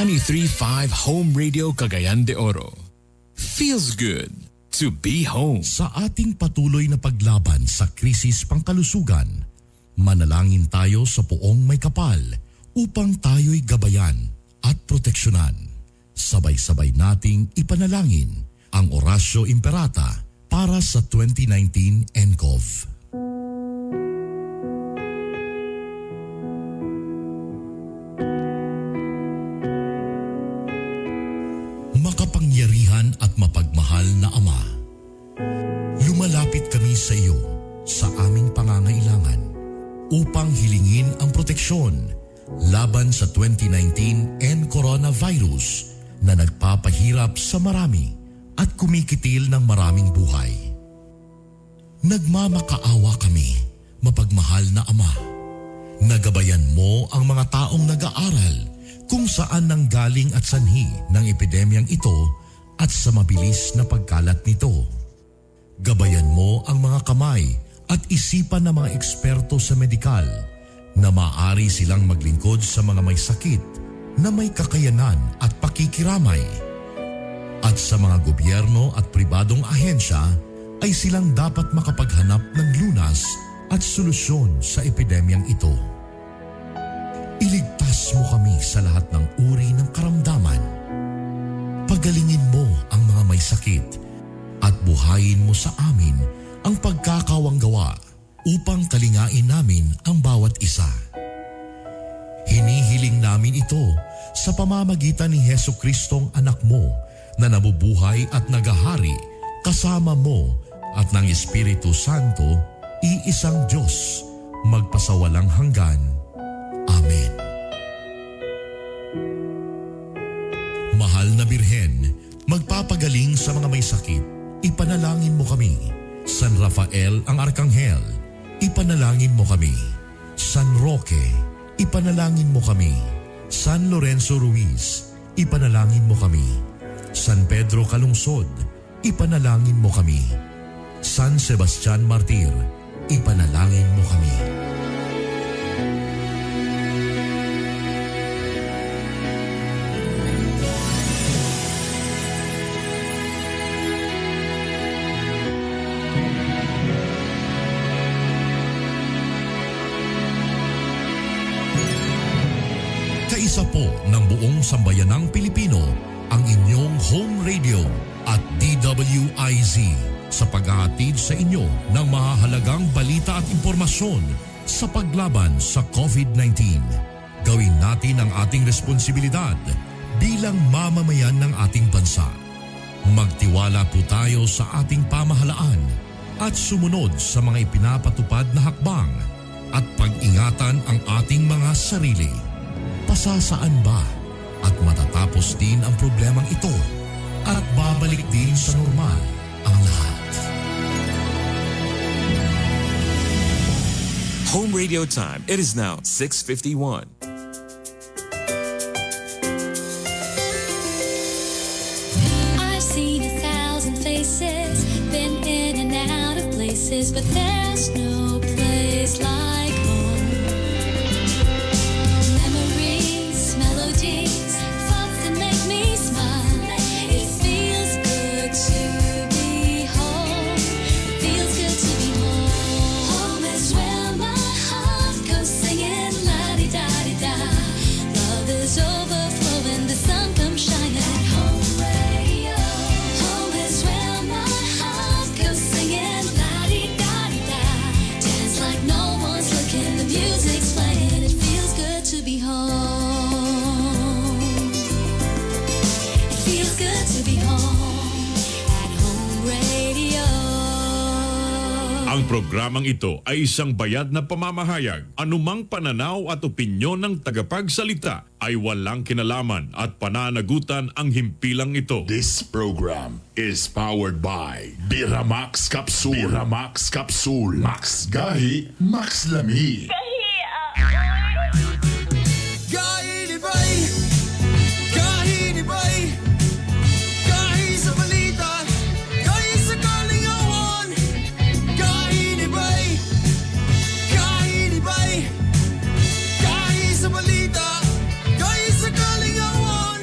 93.5 Home Radio Cagayan de Oro. Feels good to be home. Sa ating patuloy na paglaban sa krisis pangkalusugan, manalangin tayo sa Poong Maykapal upang tayo'y gabayan at proteksyonan. Sabay-sabay nating ipanalangin ang Oratio Imperata para sa 2019 NCOV. Makapangyarihan at mapagmahal na Ama, lumalapit kami sa iyo sa aming pangangailangan upang hilingin ang proteksyon laban sa 2019 N coronavirus na nagpapahirap sa marami at kumikitil ng maraming buhay. Nagmamakaawa kami, mapagmahal na Ama. Nagabayan mo ang mga taong nag-aaral kung saan nanggaling at sanhi ng epidemyang ito at sa mabilis na pagkalat nito. Gabayan mo ang mga kamay at isipan ng mga eksperto sa medikal na maaari silang maglingkod sa mga may sakit na may kakayanan at pakikiramay. At sa mga gobyerno at pribadong ahensya ay silang dapat makapaghanap ng lunas at solusyon sa epidemyang ito. Iligtas mo kami sa lahat ng uri ng karamdaman. Pagalingin mo ang mga may sakit at buhayin mo sa amin ang pagkakawanggawa upang kalingain namin ang bawat isa. Hinihiling namin ito sa pamamagitan ni Heso Kristong anak mo na nabubuhay at nagahari kasama mo at ng Espiritu Santo, iisang Diyos, magpasawalang hanggan. Amen. Mahal na Birhen, magpapagaling sa mga may sakit, ipanalangin mo kami. San Rafael ang Arkanghel, ipanalangin mo kami. San Roque, ipanalangin mo kami. San Lorenzo Ruiz, ipanalangin mo kami. San Pedro Calungsod, ipanalangin mo kami. San Sebastian Martir, ipanalangin mo kami. Kaisa po ng buong sambayanang Pilipino ang inyong home radio at DWIZ sa paghahatid sa inyo ng mahahalagang balita at impormasyon sa paglaban sa COVID-19. Gawin natin ang ating responsibilidad bilang mamamayan ng ating bansa. Magtiwala po tayo sa ating pamahalaan at sumunod sa mga ipinapatupad na hakbang at pag-ingatan ang ating mga sarili. Pasasaan ba at matatapos din ang problemang ito at babalik din sa normal ang lahat. Home radio time. It is now 6:51. I've seen 1,000 faces, been in and out of places, but there's no place like home. Memories, melodies, thoughts that make me smile. It feels good to be home. It feels good to be home. Home is where my heart goes singing la-di-da-di-da. Love is overflowing, the sun comes shining. Home radio. Home is where my heart goes singing la-di-da-di-da. Dance like no one's looking, the music's playing. It feels good to be home. It feels good to be home at Home Radio. Ang programang ito ay isang bayad na pamamahayag. Anumang pananaw at opinyon ng tagapagsalita ay walang kinalaman at pananagutan ang himpilang ito. This program is powered by Biramax Capsule. Biramax Capsule. Max Gahi, Max Lami. Gahi ni Bay, gahi ni Bay, gahi sa balita, gahi sa kalingawan. Gahi ni Bay, gahi ni Bay, gahi sa balita, gahi sa kalingawan.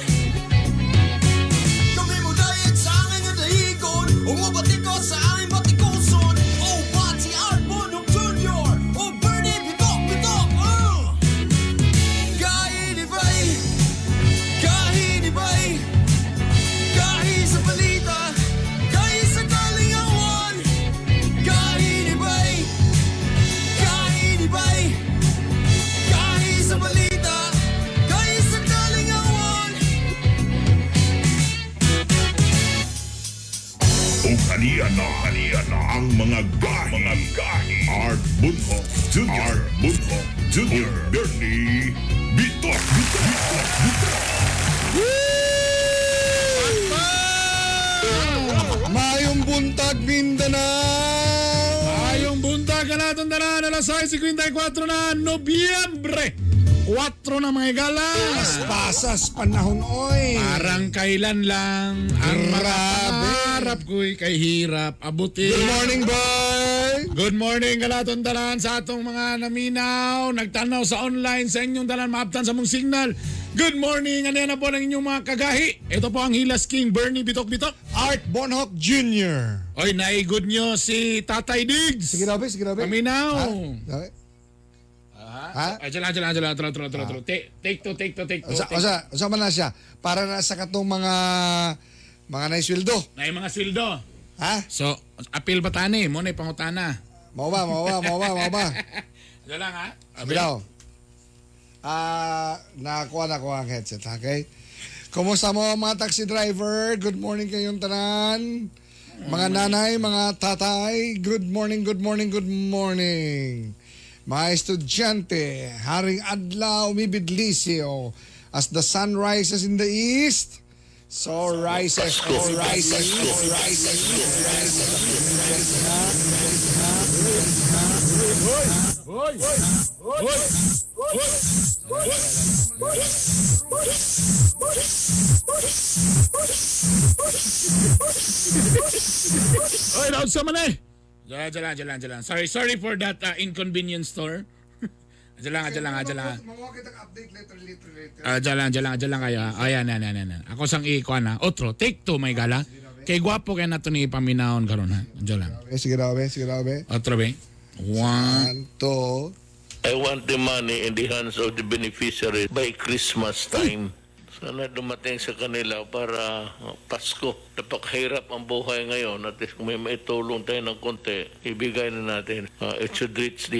Aniya na, aniya na ang mga gahi, mga gahi. Art Bunho Jr. Art Bunho Jr. Bernie Bitok, Bitok, Bitok, Bitok. Mayong buntag, Mindanao! Ayong buntag ka natin tanan, alas 6:54 na Nobyembre. 4 na, mga higala. Pasas panahon, oy! Parang kailan lang ang mga Grabe. pangarap ko'y kay hirap abutin. Good morning, boy! Good morning kalaton tanan sa atong mga naminaw, nagtanaw sa online sa inyong tanan maabtan sa mong signal. Good morning, ano na po ang inyong mga kagahi. Ito po ang Hilas King Bernie Bitok Bitok. Art Bonhoc Jr. Oy, naigod nyo si Tatay Diggs. Sige daw, be, sige daw, be. Paminaw. Ha? Daw, be? Ha? Ay, dyan lang, dyan lang, dyan lang. Tro, tro, tro, tro. Take, take two, take two, take two. Usa, Take usa, usa man na siya. Para na sa katong mga naisweldo. Na yung mga sweldo. Ha? So, apil ba tani? Mo na pangutana. Mao ba, mao ba, mao ba, mao ba? Diyan lang ha. Sige daw. Ah, nakakuha na ko ang headset, okay? Kumusta mo, mga taxi driver? Good morning kayong tanan. Mga nanay, mga tatay, good morning, good morning, good morning. Mga estudyante, haring adlaw mibidlisyo. As the sun rises in the east, so rises, so rises, so rises, so rises. Oy, loud sa man eh. Diyan lang, diyan lang, diyan lang. Sorry, sorry for that inconvenience store. Diyan lang, diyan lang, diyan lang. Mamuha kitang update later, later, later. Ah, diyan lang, diyan lang, diyan lang kayo. Ha. Ayan, ayan, ayan, ayan. Ako sang ikuan ha. Otro, take two, may gala. Kay gwapo kay nato ni ipaminahon karon ha. Diyan lang. Okay, sige daw, be, sige daw, be. Otro be. One. One, two. I want the money in the hands of the beneficiary by Christmas time. Sana dumating sa kanila para Pasko. Napakahirap ang buhay ngayon. At least kung may maitulong tayo ng konti, ibigay na natin. It should reach to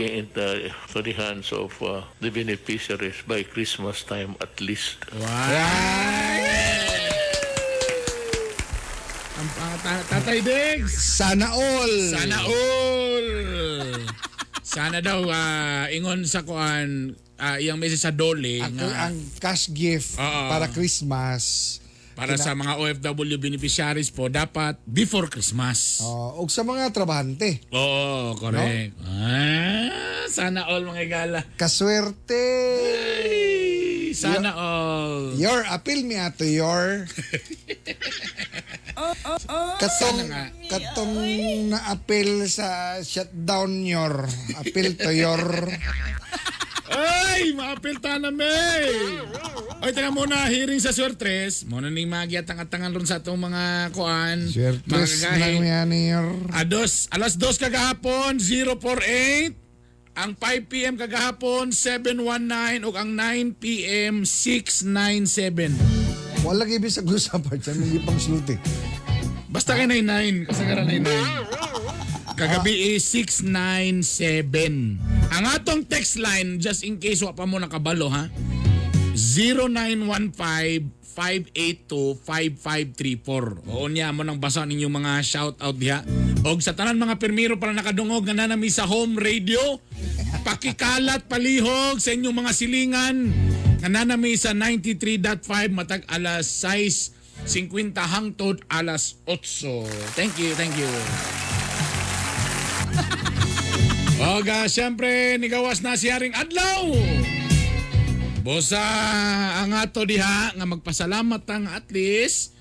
the hands of the beneficiaries by Christmas time at least. Wow. Ang Tatay Diggs. Sana all. Sana all. Sana daw ingon sa kuan iyang message sa Dole Ang, nga ang cash gift Oo. para Christmas. Para sa mga OFW beneficiaries po dapat before Christmas. Oh, ug sa mga trabahante. Oo, correct. Ah, sana all, mga gala. Kaswerte. Ay, sana all. Your appeal me ato your. Katong katong na-appeal sa shutdown your appeal to your. Ay, maapil ta na may. Oy, teka muna, hearing sa Suertres. Muna ning magyatang-atangan ron sa atong mga kuan. Suertres mga kagahi. lang yan your. Ados, alas 2 kagahapon, 048. Ang 5 p.m. kagahapon, 719. Ug ang 9 p.m., 697. Wala ibig sa gusapan sa mga pang sulti. Basta kay 99. Kasagaran 99. Kagabi is 697. Ang atong text line, just in case wa pa mo nakabalo ha, 0915-582-5534. Oo niya mo nang basa ninyong mga shout-out diha. Og sa tanan mga pirmiro para nakadungog nga nanami sa home radio, pakikalat palihog sa inyong mga silingan nga nanami sa 93.5 matag alas 6:50 hangtod alas 8. Thank you, thank you. Oga, siyempre, nigawas na si Haring Adlaw. Bosa, ang ato diha nga magpasalamat ang at least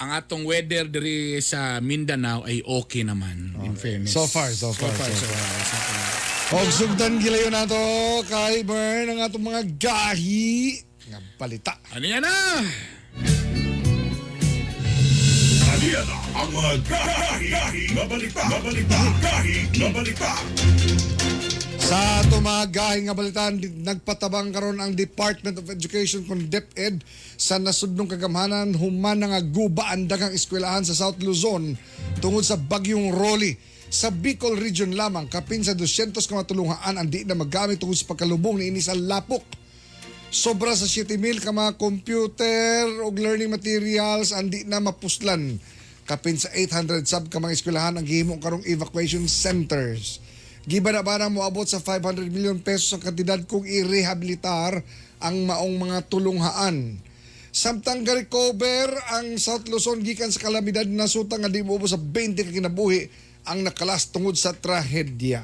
ang atong weather diri sa Mindanao ay okay naman, in fairness. So far, so far, So far, so so far, so far. Og sugdan gilayon nato kay Bern ang atong mga gahi nga balita. Ano yan na? Aliyan na ang mga gahi, gahi, nga balita, nga balita, gahi, nga balita. Sa ato mga gahi nga balitaan, nagpatabang karon ang Department of Education kon DepEd sa nasudnong kagamhanan human nga guba ang daghang eskwelahan sa South Luzon tungod sa bagyong Rolly. Sa Bicol Region lamang, kapin sa 200 ka mga tulunghaan ang di na magamit tungod sa pagkalubong niini sa lapok. Sobra sa 7,000 ka mga computer o learning materials ang di na mapuslan. Kapin sa 800 sab ka mga eskwelahan ang gihimo karong evacuation centers. Giba na ba na moabot sa 500 million pesos ang kantidad kung i-rehabilitar ang maong mga tulunghaan. Samtang ga-recover ang South Luzon gikan sa kalamidad nasuta nga di moubos sa 20 ka kinabuhi ang nakalas tungod sa trahedya.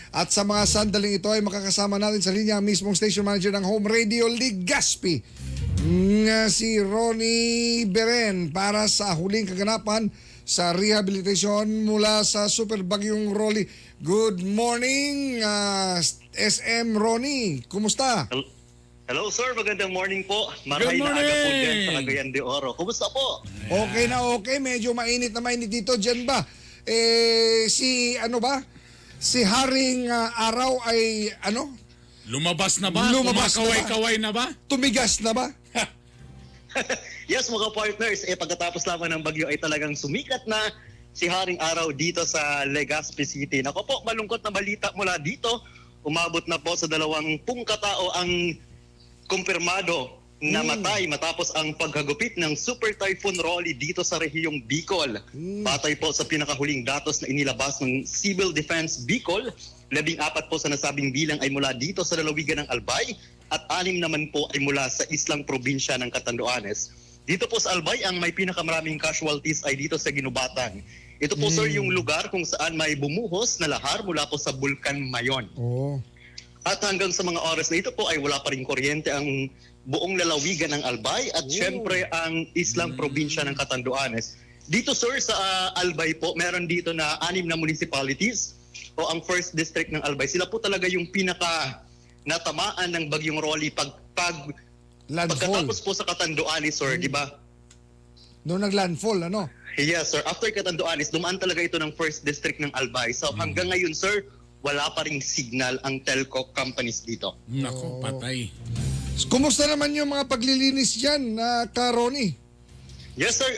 At sa mga sandaling ito ay makakasama natin sa linya ang mismong station manager ng Home Radio Legazpi nga si Ronnie Beren para sa huling kaganapan sa rehabilitation mula sa Super Bagyong Rolly. Good morning, SM Ronnie. Kumusta? Hello sir, magandang morning po. Maray Good na aga po dyan sa morning! Cagayan de Oro. Kumusta po? Okay na okay, medyo mainit na mainit dito. Diyan ba? Eh, si ano ba? Si Haring Araw ay ano? Lumabas na ba? Lumabas na ba? Kumakaway-kaway na ba? Tumigas na ba? Yes mga partners, eh pagkatapos lamang ng bagyo ay talagang sumikat na si Haring Araw dito sa Legazpi City. Nako po, malungkot na balita mula dito. Umabot na po sa 20 katao ang kumpirmado na matay matapos ang paghagupit ng Super Typhoon Rolly dito sa rehiyong Bicol. Batay po sa pinakahuling datos na inilabas ng Civil Defense Bicol, 14 po sa nasabing bilang ay mula dito sa lalawigan ng Albay at 6 naman po ay mula sa islang probinsya ng Catanduanes. Dito po sa Albay, ang may pinakamaraming casualties ay dito sa Ginubatan. Ito po sir yung lugar kung saan may bumuhos na lahar mula po sa Bulkan Mayon. Oo. At hanggang sa mga oras na ito po ay wala pa rin kuryente ang buong lalawigan ng Albay at syempre ang islang probinsya ng Catanduanes. Dito sir sa Albay po, meron dito na 6 na municipalities o ang first district ng Albay. Sila po talaga yung pinaka natamaan ng bagyong Rolly Landfall. pagkatapos po sa Catanduanes sir, di ba? Noong naglandfall, ano? Yes sir, after Catanduanes, dumaan talaga ito ng first district ng Albay. So hanggang ngayon sir, wala pa ring signal ang telco companies dito. Nako, patay. Kumusta naman yung mga paglilinis dyan, na ka Ronnie? Yes sir,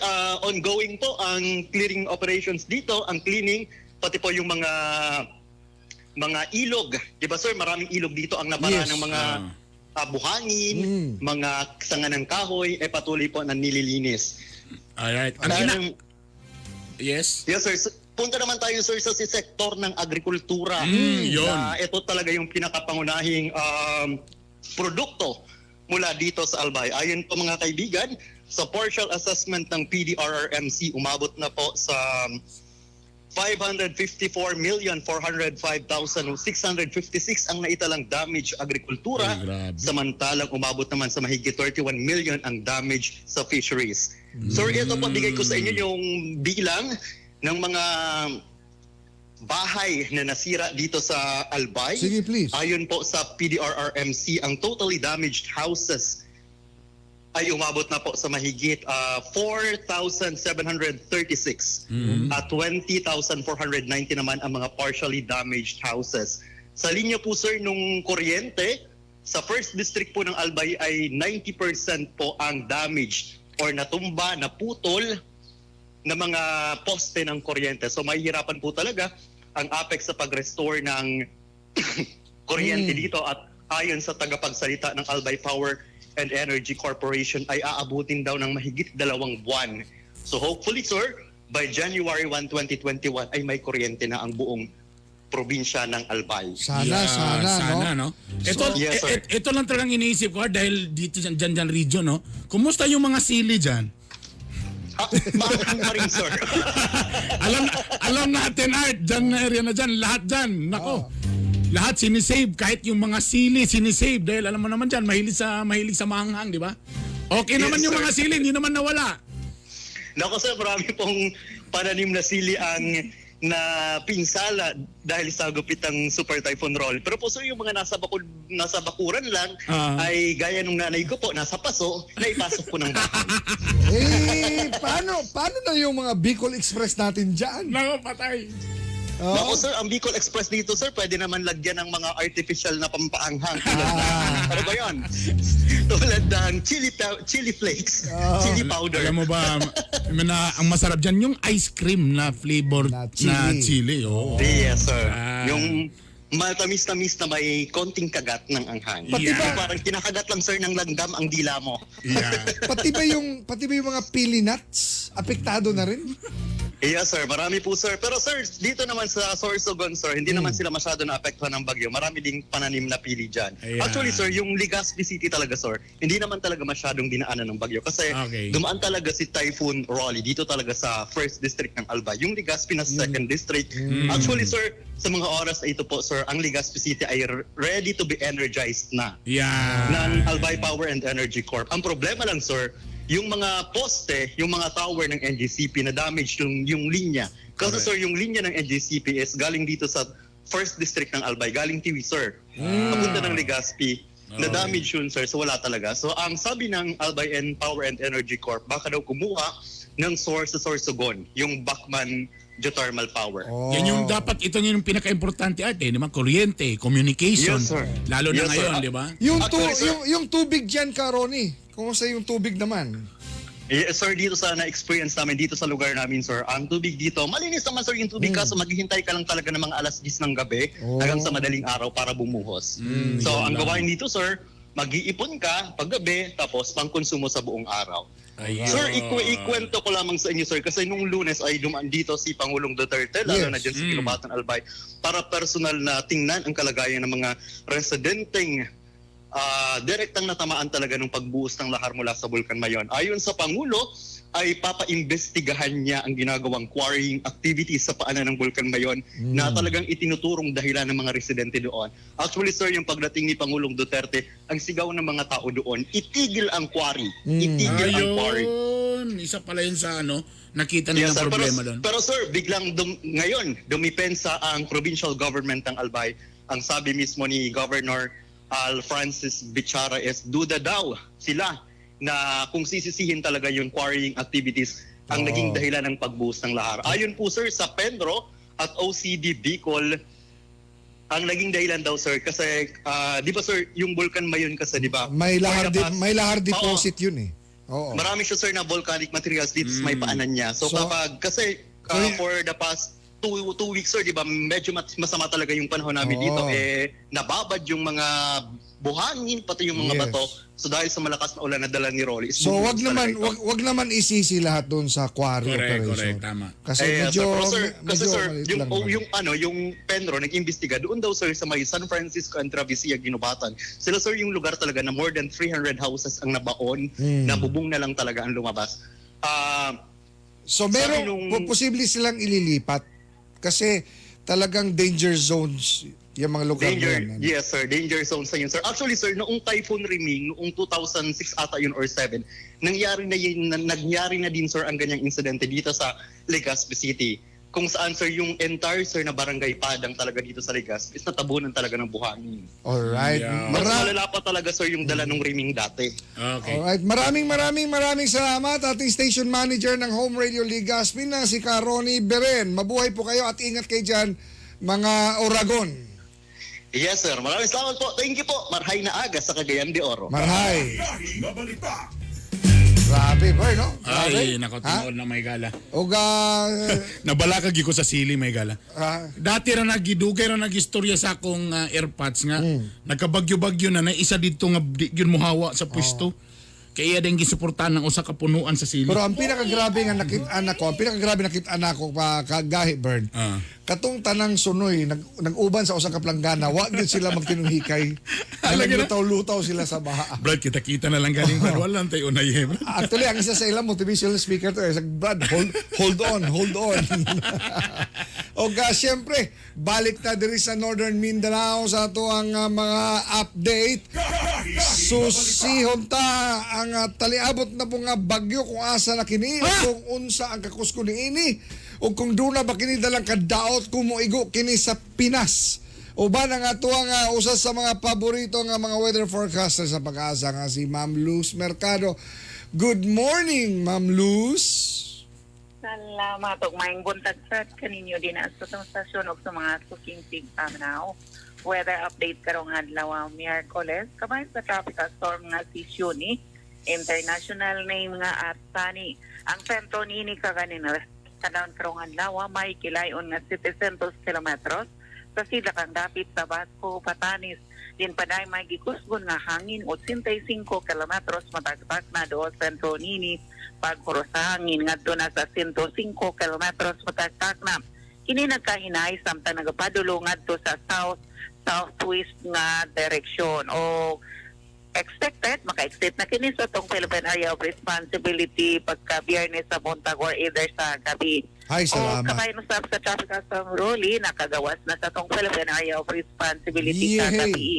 ongoing po ang clearing operations dito, ang cleaning, pati po yung mga ilog. 'Di ba sir, maraming ilog dito ang nabara Yes. ng mga buhangin, mga sanga ng kahoy, eh patuloy po na nililinis. Alright. Ang ina- Yes? Yes sir, punta naman tayo sir sa sektor ng agrikultura. Yun. Na ito talaga yung pinakapangunahing produkto mula dito sa Albay. Ayon po mga kaibigan, sa partial assessment ng PDRRMC, umabot na po sa 554,405,656 ang naitalang damage agrikultura. Ay, grabe. Samantalang umabot naman sa mahigit 31 million ang damage sa fisheries. Sir, ito po bigay ko sa inyo yung bilang ng mga bahay na nasira dito sa Albay. Sige, please. Ayon po sa PDRRMC, ang totally damaged houses ay umabot na po sa mahigit 4,736. At 20,490 naman ang mga partially damaged houses. Sa linya po sir nung kuryente, sa first district po ng Albay ay 90% po ang damaged or natumba, naputol na mga poste ng kuryente. So mahihirapan po talaga ang APEX sa pag-restore ng kuryente dito at ayon sa tagapagsalita ng Albay Power and Energy Corporation ay aabutin daw ng mahigit 2 buwan. So hopefully sir, by January 1, 2021 ay may kuryente na ang buong probinsya ng Albay. Sana, Yeah, sana, no? no? Ito, Yes, sir. ito lang talagang iniisip ko dahil dito dyan region, no? Kumusta yung mga sili dyan? Maanghang pa rin, sir. Alam natin, Art, dyan na area na dyan, lahat dyan. Nako. Lahat sinisave, kahit yung mga sili sinisave dahil alam mo naman dyan, mahilig sa maanghang, di ba? Okay Yes, naman yung sir. mga sili, hindi naman nawala. Nako sir, marami pong pananim na sili ang na pinsala dahil sa gupit ng Super Typhoon Roll. Pero po sir, yung mga nasa bakuran lang ay gaya nung nanay ko po, nasa paso, naipasok po ng bahay. Eh, paano na yung mga Bicol Express natin dyan? Nako, patay. Oh. Nako sir, ang Bicol Express dito sir, pwede naman lagyan ng mga artificial na pampaanghang. Tulad ng, ano ba yun? Tulad ng chili flakes, chili powder. Alam mo ba, ang masarap dyan, yung ice cream na flavor Na na chili. chili. Oo. Yes sir. Yung Matamis-tamis na may konting kagat ng anghang. Pati ba- Parang kinakagat lang, sir, ng langgam ang dila mo. Pati ba yung mga pili nuts apektado na rin? Yes, sir. Marami po, sir. Pero sir, dito naman sa Sorsogon, sir, hindi naman sila masyado naapektuhan ng bagyo. Marami ding pananim na pili dyan. Ayan. Actually, sir, yung Legazpi City talaga, sir, hindi naman talaga masyadong dinaanan ng bagyo. Kasi dumaan talaga si Typhoon Rolly dito talaga sa first district ng Albay. Yung Legazpi na second district. Actually, sir, sa mga oras na ito po, sir, ang Legazpi City ay ready to be energized na ng Albay Power and Energy Corp. Ang problema lang, sir, yung mga poste, yung mga tower ng NGCP na damage yung linya. Kasi sir, yung linya ng NGCP is galing dito sa first district ng Albay, galing Tiwi, sir. Papunta ng Legazpi. Na-damage yun, sir, so wala talaga. So ang sabi ng Albay and Power and Energy Corp, baka daw kumuha ng source sa Sorsogon, yung Bachman Geothermal Power. Yan yung dapat, ito yung pinaka-importante ate, di ba? Kuryente, communication. Yes, sir. Lalo na Yes, sir. ngayon, di ba? Yung tubig dyan, ka Ronnie. Kumusta yung tubig naman? Yes, sir, dito sa na-experience namin, dito sa lugar namin, sir, ang tubig dito, malinis naman, sir, yung tubig, kaso maghihintay ka lang talaga ng mga alas 10 ng gabi hanggang sa madaling araw para bumuhos. So, Yun ang lang. gawain dito, sir, mag-iipon ka paggabi, tapos pangkonsumo sa buong araw. Ayun. Sir, ikwento ko lamang sa inyo, sir, kasi nung Lunes ay dumaan dito si Pangulong Duterte, lalo na dyan sa Kilobatan Albay, para personal na tingnan ang kalagayan ng mga residenteng direktang natamaan talaga ng pagbuhos ng lahar mula sa Bulkan Mayon. Ayon sa Pangulo, ay papaimbestigahan niya ang ginagawang quarrying activities sa paanan ng Bulkan Mayon na talagang itinuturong dahilan ng mga residente doon. Actually, sir, yung pagdating ni Pangulong Duterte, ang sigaw ng mga tao doon, itigil ang quarry. Itigil ang quarry. Ayun, isa pala yun sa ano, nakita nilang Yes, sir. problema Pero, doon. pero sir, biglang ngayon, dumipensa ang provincial government ng Albay. Ang sabi mismo ni Governor Al Francis Bichara is duda daw sila na kung sisisihin talaga yung quarrying activities ang naging dahilan ng pagbuhos ng lahar. Ayon po sir sa Penro at OCD Bicol, ang naging dahilan daw sir kasi di ba sir yung Bulkan Mayon kasi di ba? May lahar, For the past- may lahar Oo. deposit yun eh. Oo. Marami siya sir na volcanic materials dito sa may paanan niya. So, kapag kasi for the past 2 weeks sir, di ba, medyo masama talaga yung panahon namin dito eh nababad yung mga buhangin pati yung mga bato. So dahil sa malakas na ulan na dala ni Rolly. So wag naman wag naman isisi lahat doon sa quarry Correct, operation. correct, tama. Kasi Eh, medyo sir, pero sir, kasi medyo sir, maliit yung, lang oh, naman. yung ano, yung Penro nag-imbestiga doon daw sir sa may San Francisco and Travesia Guinobatan. Sila sir yung lugar talaga na more than 300 houses ang nabaon, na bubong na lang talaga ang lumabas. So sabi meron posible silang ililipat kasi talagang danger zones yung mga lugar Danger, na yan. Ano? yes sir, danger zone sa yun sir. Actually sir, noong Typhoon Reming, noong 2006 ata yun or 7, nangyari na yun, nangyari na din sir ang ganyang insidente dito sa Legazpi City. Kung saan sir, yung entire sir na barangay Padang talaga dito sa Legazpi is natabunan talaga ng buhangin. Alright. Mas malala pa talaga sir yung dala ng Reming dati. Okay. Alright, maraming maraming maraming salamat ating station manager ng Home Radio Legazpi na si Ka Ronnie Beren. Mabuhay po kayo at ingat kayo dyan mga Oragon. Yes sir, maraming salamat po. Thank you po. Marhay na aga sa Cagayan de Oro. Marhay. Nga balita. Grabe, boy, no? Grabe. Ay, nako, tinuod na may gala. Oga, Nabalakag ko sa sili may gala. Ah. Dati ra nagidugay ra nagistorya sa akong airpods nga. Nagkabagyo-bagyo na na isa dito nga di gyud mohawa sa pwesto. Kaya iya din gisuportahan ng usa ka punuan sa sili. Pero ang pinakagrabe nga nakit-an ako, ang pinakagrabe nakit-an ako pa kagahi Bird. Katong tanang sunoy nag-uban sa usa ka planggana, wa gyud sila magtinunghikay. Lagi na. Naglutaw-lutaw sila sa baha. Brad, kita-kita na lang galing Brad. Wala lang tayo unay eh, Brad. Actually, ang isa sa ilang motivational speaker to eh, sabi, Brad, hold, hold on, hold on. O ga, siyempre, balik ta diri sa Northern Mindanao sa ato ang mga update. Susihon ta ang taliabot na po nga bagyo kung asa na kini, kung unsa ang kakusko niini, o kung duna ba kini dalang kadaot kung moigo kini sa Pinas. Uban ang ato ang usa sa mga paborito nga mga weather forecaster sa PAGASA nga si Ma'am Luz Mercado. Good morning, Ma'am Luz. Salamat og maayong buntag sa kaninyo din sa atong stasyon og sa mga suking tigpaminaw. Weather update karong adlaw Miyerkules kabay sa tropical storm nga si Siony, international name nga Atsani. Ang sentro niini kaganina kadown karong adlaw may kilayon nga 700 kilometros sa sidlakang dapit sa Basco, Batanes. Din paday may gikusgon nga hangin 85 kilometros matagtag na dool sentro nini paghuros sa hangin ngadto na sa 105 kilometros matagtag na. Kini nagkahinay samtang nagapadulo ngadto sa south southwest nga direksyon o expected maka-exit na kini sa tong Philippine Area of Responsibility pagka Biyernes sa buntag or either sa gabi. Ay, salamat. O kabayan usab sa traffic sa Rolly, nakagawas na sa tong Philippine Area of Responsibility sa Yehey. gabi.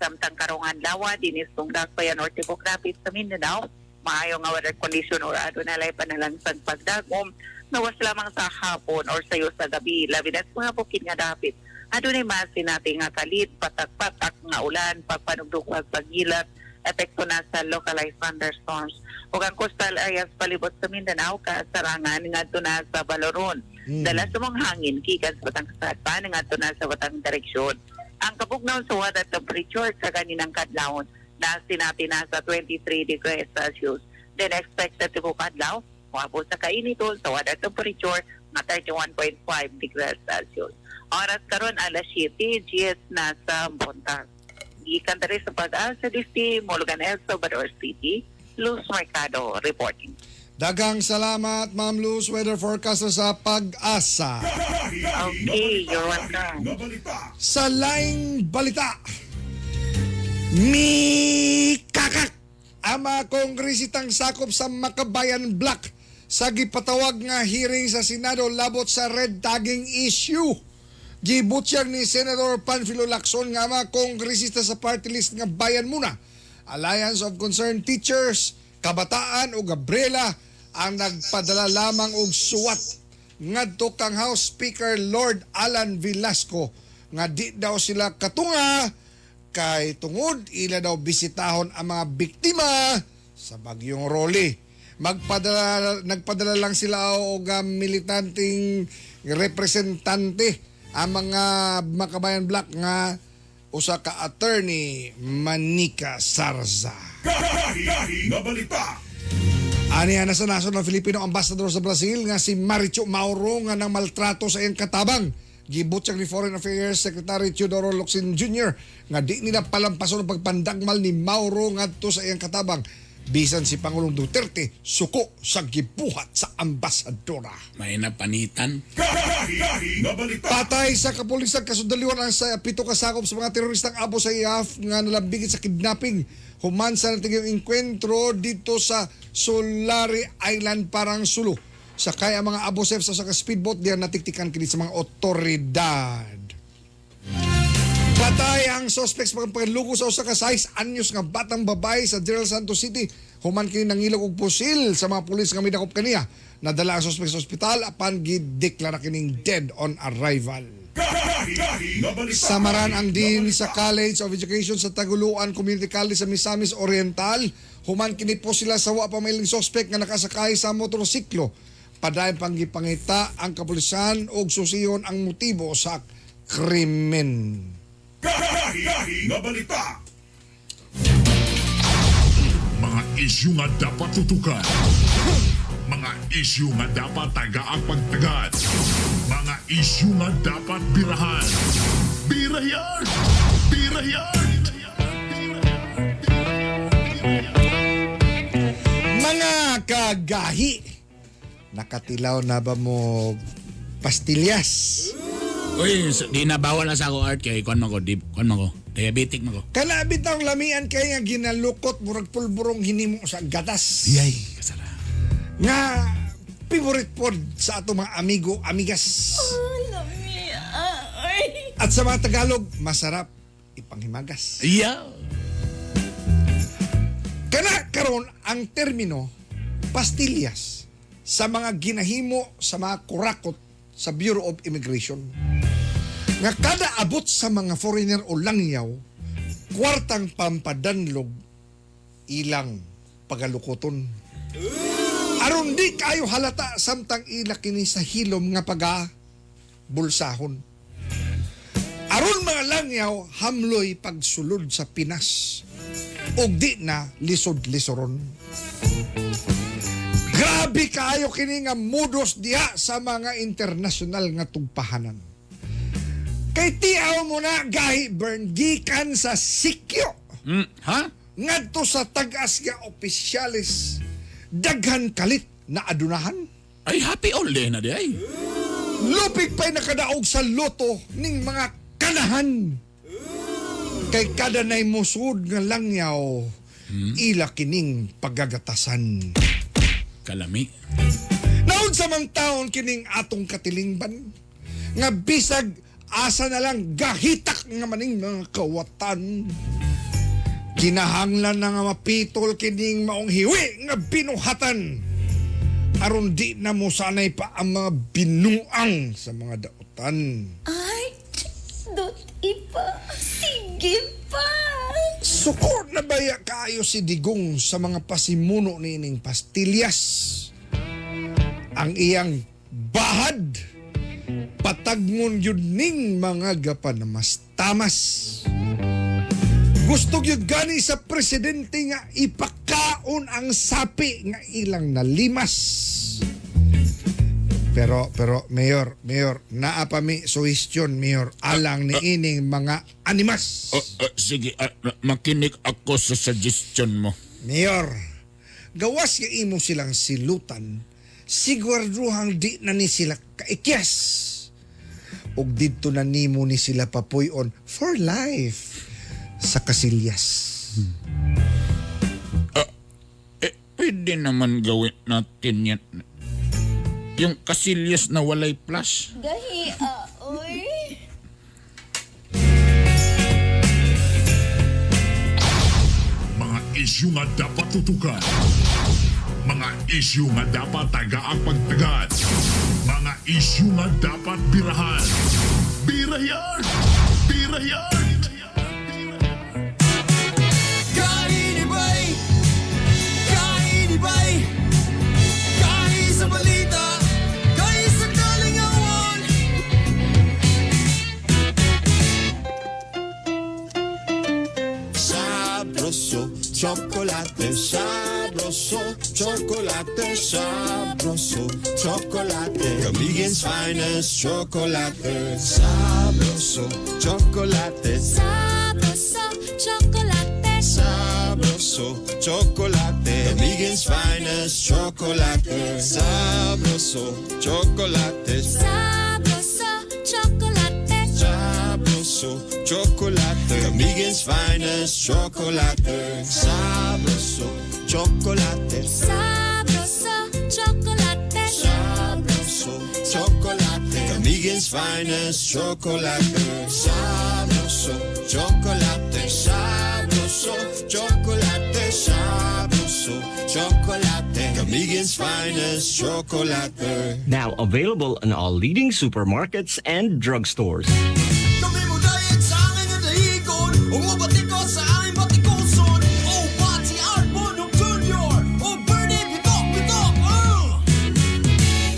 Samtang karong adlaw dinis tong Dakbayan or Tibok Rapid sa Mindanao, maayo nga weather condition or adunay panalangsang pagdagom nawas lamang sa hapon or sayo sa gabi labi na sa mga bukid nga dapit. Adunay masinati nga kalit, patak-patak nga ulan, pagpanugdog pagpagilat, epekto na sa localized thunderstorms. Ug ang coastal areas palibot sa Mindanao kasarangan ngadto na sa Baloron. Dala sa mga hangin gikan sa batang kasatpan ngadto na sa batang direksyon. Ang kabugnaw sa weather temperature sa kaninang kadlawon na sinati na sa 23 degrees Celsius. Then expected to kadlaw moabot sa kainiton sa weather temperature nga 31.5 degrees Celsius. Oras karon alas 7, GS na sa buntag. Gikan diri sa Pag-asa DC, Molugan El Salvador City, Luz Mercado reporting. Daghang salamat, Ma'am Luz, weather forecaster sa Pag-asa. Okay, you're welcome. Sa laing balita, mi kakak ang mga kongresitang sakop sa Makabayan Block sa gipatawag nga hearing sa Senado labot sa red tagging issue. Gibutyag ni Senator Panfilo Lacson nga mga kongresista sa party list nga Bayan Muna, Alliance of Concerned Teachers, Kabataan o Gabriela ang nagpadala lamang og suwat ngadto kang House Speaker Lord Alan Velasco nga di daw sila katunga kay tungod ila daw bisitahon ang mga biktima sa bagyong Rolly. Magpadala nagpadala lang sila og militanteng representante ang mga Makabayan Black nga usa ka attorney Manika Sarza. Nga balita. Ani na sa National Filipino Ambassador sa Brazil nga si Maricho Mauro nga nang maltrato sa iyang katabang. Gibutyag ni Foreign Affairs Secretary Teodoro Locsin Jr. nga di nila palampason ang pagpandagmal ni Mauro ngadto sa iyang katabang. Bisan si Pangulong Duterte suko sa gibuhat sa ambasadora. May napanitan. Nga balita. Patay sa kapulisan kasundaliwan ang sa pito kasakop sa mga teroristang abo sa IAF nga nalambigit sa kidnapping. Human sa nating yung enkwentro dito sa Solari Island, Parang Sulu. Sakay ang mga abo sa sa speedboat diyan natiktikan kini sa mga otoridad. Patay ang suspect sa pagpalugo sa usa ka 6 anyos nga batang babae sa General Santos City. Human kini nangilog og pusil sa mga pulis nga midakop kaniya. Nadala ang suspect sa ospital apan gideklara kining dead on arrival. Nga balita. Samaran ang dean sa College of Education sa Taguluan Community College sa Misamis Oriental. Human kini po sila sa wa pa mailing suspect nga nakasakay sa motorsiklo. Padayon pang gipangita ang kapulisan og susiyon ang motibo sa krimen. Nga balita. Mga isyu nga dapat tutukan. Mga isyu nga dapat tagaang pagtagat. Mga isyu nga dapat birahan. Birayan! Birayan! Mga kagahi, nakatilaw na ba mo pastillas? Uy, di na bawal na sa ako art kay kuan man ko, di kuan man ko. Diabetic man ko. Kana bitaw lamian kay nga ginalukot murag pulburong hinimo sa gatas. Yay, kasara. Nga favorite pod sa ato mga amigo, amigas. At sa mga Tagalog, masarap ipanghimagas. Yeah. Kana karon ang termino pastillas sa mga ginahimo sa mga kurakot sa Bureau of Immigration. Nga kada abot sa mga foreigner o langyaw, kwartang pampadanlog ilang pagalukoton. Aron di kayo halata samtang ila kini sa hilom nga paga bulsahon. Aron mga langyaw hamloy pagsulod sa Pinas ug di na lisod-lisoron. Grabe kaayo kini nga modus diha sa mga international nga tugpahanan. Kay tiaw mo na gahi Bern gikan sa sikyo. Ha? Ngadto sa tag-as nga opisyalis daghan kalit na adunahan. Ay, happy all day na di ay. Lupig pa'y nakadaog sa loto ning mga kanahan. Kay kada nay musud nga langyaw, ila kining pagagatasan. Kalami. Naon sa mang taon kining atong katilingban, nga bisag asa na lang gahitak nga maning mga kawatan. Kinahanglan na nga mapitol kining maong hiwi nga binuhatan. Aron di na mo sanay pa ang mga binuang sa mga dautan. Art, dot ipa. Sige pa. Suko na baya kaayo si Digong sa mga pasimuno niining pastillas. Ang iyang bahad, patagmon yun ning mga gapanamas-tamas. Gusto gyud gani sa presidente nga ipakaon ang sapi nga ilang nalimas. Pero Mayor, naa pa mi suhestyon, Mayor, alang ni ining mga animas. Sige, makinig ako sa suggestion mo. Mayor, gawas nga imo silang silutan, siguraduhang di na ni sila kaikyas. Ug didto na nimo ni sila papuy-on for life sa Kasilyas. Pwede naman gawin natin yan. Yung Kasilyas na walay plus. Gahi, oy. Mga isyu nga dapat tutukan. Mga isyu nga dapat tagaang pagtagad. Mga isyu nga dapat birahan. Birayan! Birayan! Kainibay! Kainibay! Kahi sa balita, kahi sa kalingawan. Sabroso, chocolate, sabroso, chocolate, sabroso, chocolate. Camiguin's finest chocolate. Sabroso, chocolate. Sabroso, chocolate. Sabroso, chocolate. Camiguin's finest chocolate. Sabroso, chocolate. Sabroso, chocolate. Sabroso, chocolate. Camiguin's finest chocolate. Sabroso, chocolate. Sabroso, chocolate. Sabroso, chocolate. Camiguin's finest chocolate. Sabroso, chocolate. Sabroso, chocolate. Sabroso, chocolate. Camiguin's finest chocolate. Now available in all leading supermarkets and drugstores. Kami mo dayeg sa angay nga dahigon, ug mobatiko sa aming batikuson. O Pati Art Bonhoc Jr. O Bernie Bitok Bitok.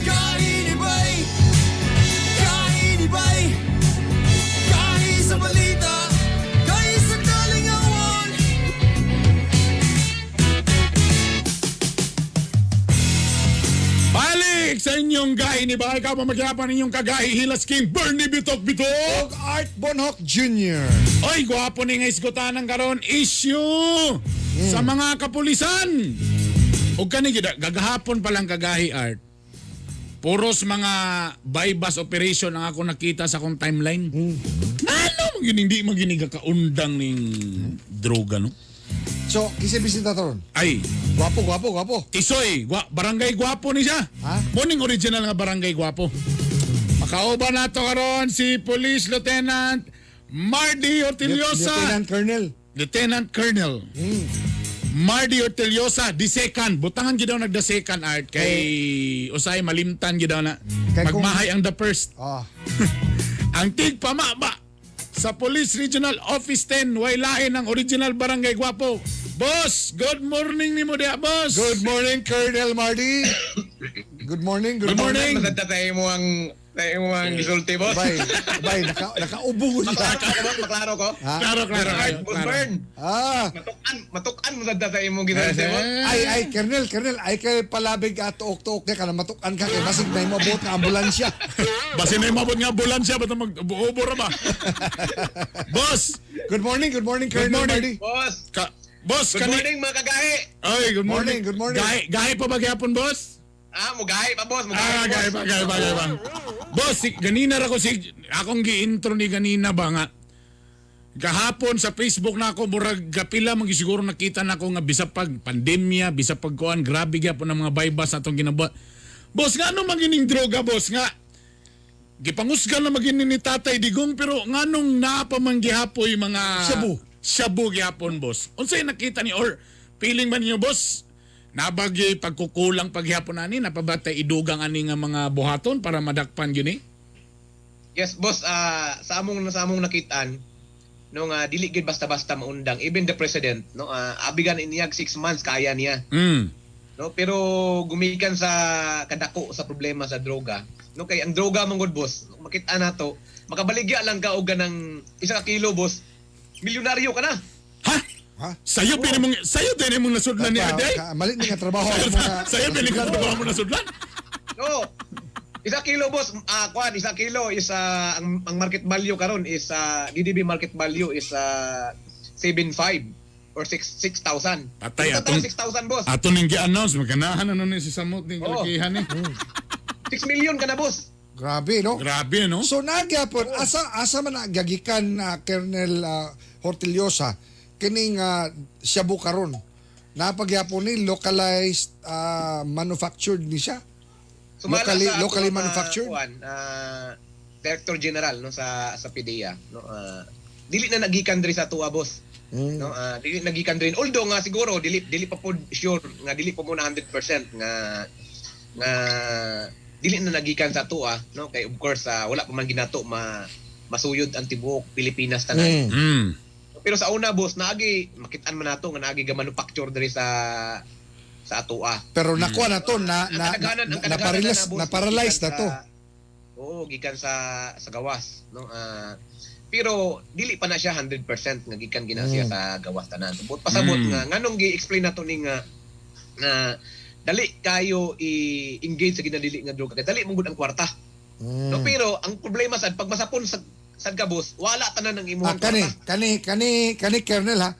Kainibay! Kainibay! Kahi sa balita, kahi sa kalingawan. Balik sa inyong gahi ni Bakay ka pa magyapan inyong kagahi Hilas King Bernie Bitok Bitok Og Art Bonhoc Jr. Oy, gwapo ni nga isgutanan karon issue sa mga kapulisan. Og kani gid gagahapon pa lang kagahi Art. Puros mga bypass operation ang ako nakita sa akong timeline. Ano man gyud hindi man gyud kaundang ning droga no? So, kinsa bisita taron? Ay, Gwapo, gwapo, gwapo. Tisoy, barangay gwapo ni siya. Ha? Morning original nga barangay gwapo. Makauban nato karon si Police Lieutenant Mardy Ortillosa. Lieutenant Colonel. Lieutenant Colonel. Mardy Ortillosa, the second. Butangan gid daw nagda second art kay usay malimtan gid daw na. Kay kung- Magmahay ang the first. Ah. Ang tigpamaba sa Police Regional Office 10 way lain ang original barangay gwapo. Boss, good morning nimo diha, boss. Good morning, Colonel Mardy. Good morning, good, Good morning. Maganda tayo mo ang Na imong gisulti, boss. Bay, bay, nakaubo ko siya. Maklaro ko, boss, maklaro ko. Ha? Klaro, klaro, Boss Boss klaro. Bern. Ah. Matukan, matukan mo sa imong gisulti, boss. Ay, ay, Kernel, Kernel, ay kay palabig at tuok-tuok ka na matukan ka kay basig na imabot nga ambulansya. Basin na imabot nga ambulansya ba't mag ubo ra ba? Boss, Good morning, Colonel Good morning. Marty. Boss. Boss, Good morning, mga kagahi. Ay, good morning. Morning, good morning. Gahi, gahi pa ba gyapon, boss? Ah, mugahi pa, boss. Mugahi, Ah, boss. gahi pa, gahi pa, gahi pa. Boss, si, ganina ra ko si akong gi-intro ni ganina ba nga. Gahapon sa Facebook na ako murag gapila man siguro nakita na ako nga bisa pag pandemya, bisa pag kuan, grabe gyapon ang mga baybas atong ginabuhat. Boss, nga ano man gining droga, boss nga? Gipangusgan na magini ni Tatay Digong pero nganong naa pa man gihapoy mga Shabu. Shabu gihapon, boss. Unsay nakita ni or feeling ba ninyo, boss? Nabagi pagkukulang paghihapon ani napabatay idugang ani nga mga buhaton para madakpan yun eh. Yes, boss, sa among nakitaan no nga dili gid basta-basta maundang, even the president, no, abigan iniyag 6 months kaya niya. No, pero gumikan sa kadako sa problema sa droga. No, kay ang droga man gud, boss, makita nato, makabaligya lang ka og ganang 1 ka kilo, boss, milyonaryo ka na. Ha? Ha? Sayo din imong nasudlan ni Aday? Mali ni nga trabaho ang mga Sayo din nga trabaho mo nasudlan? No. 1 kilo, boss, kuan, 1 kilo is ang market value karon is DDB market value is 7.5 or 6 6,000. Patay, Total atong 6,000, boss. Ato ning gi-announce maganahan na nun ni si Samot ning Oo. kalakihan ni. 6 million ka na, boss. Grabe, no? Grabe, no? So nagyapon asa asa man nagagikan na Colonel Hortillosa kining shabu karon. Napagyapon ni localized, manufactured ni siya. Sumala Locally sa locally atong, manufactured. kuan, Director General, no, sa PDEA, no, dili na nagikan diri sa tuwa, boss. No, dili nagikan diri, although nga siguro dili dili pa pod sure nga dili pa mo na 100% nga nga dili na nagikan sa tuwa, no, kay of course wala pa man ginato ma masuyod ang tibuok Pilipinas tanan. Pero sa una, boss, naagi makitaan man nato nga naagi ga manufacture diri sa atoa. Pero nakuha na to na Ang na, kadaghanan- na, ang kadaghanan na-paralyze, na, boss, na-paralyze gikan na to. Oo, gikan sa gawas, no? Pero dili pa na siya 100% nga gikan gina siya sa gawas tanan. But pasabot nga nganong gi-explain nato ni nga na dali kayo i-engage sa ginadili nga droga kay dali mong gud ang kwarta. No, pero ang problema sad pag masapon sa sad ka, boss, wala tanan ang imong Ah, kani, kani, kani, kani, Colonel ha.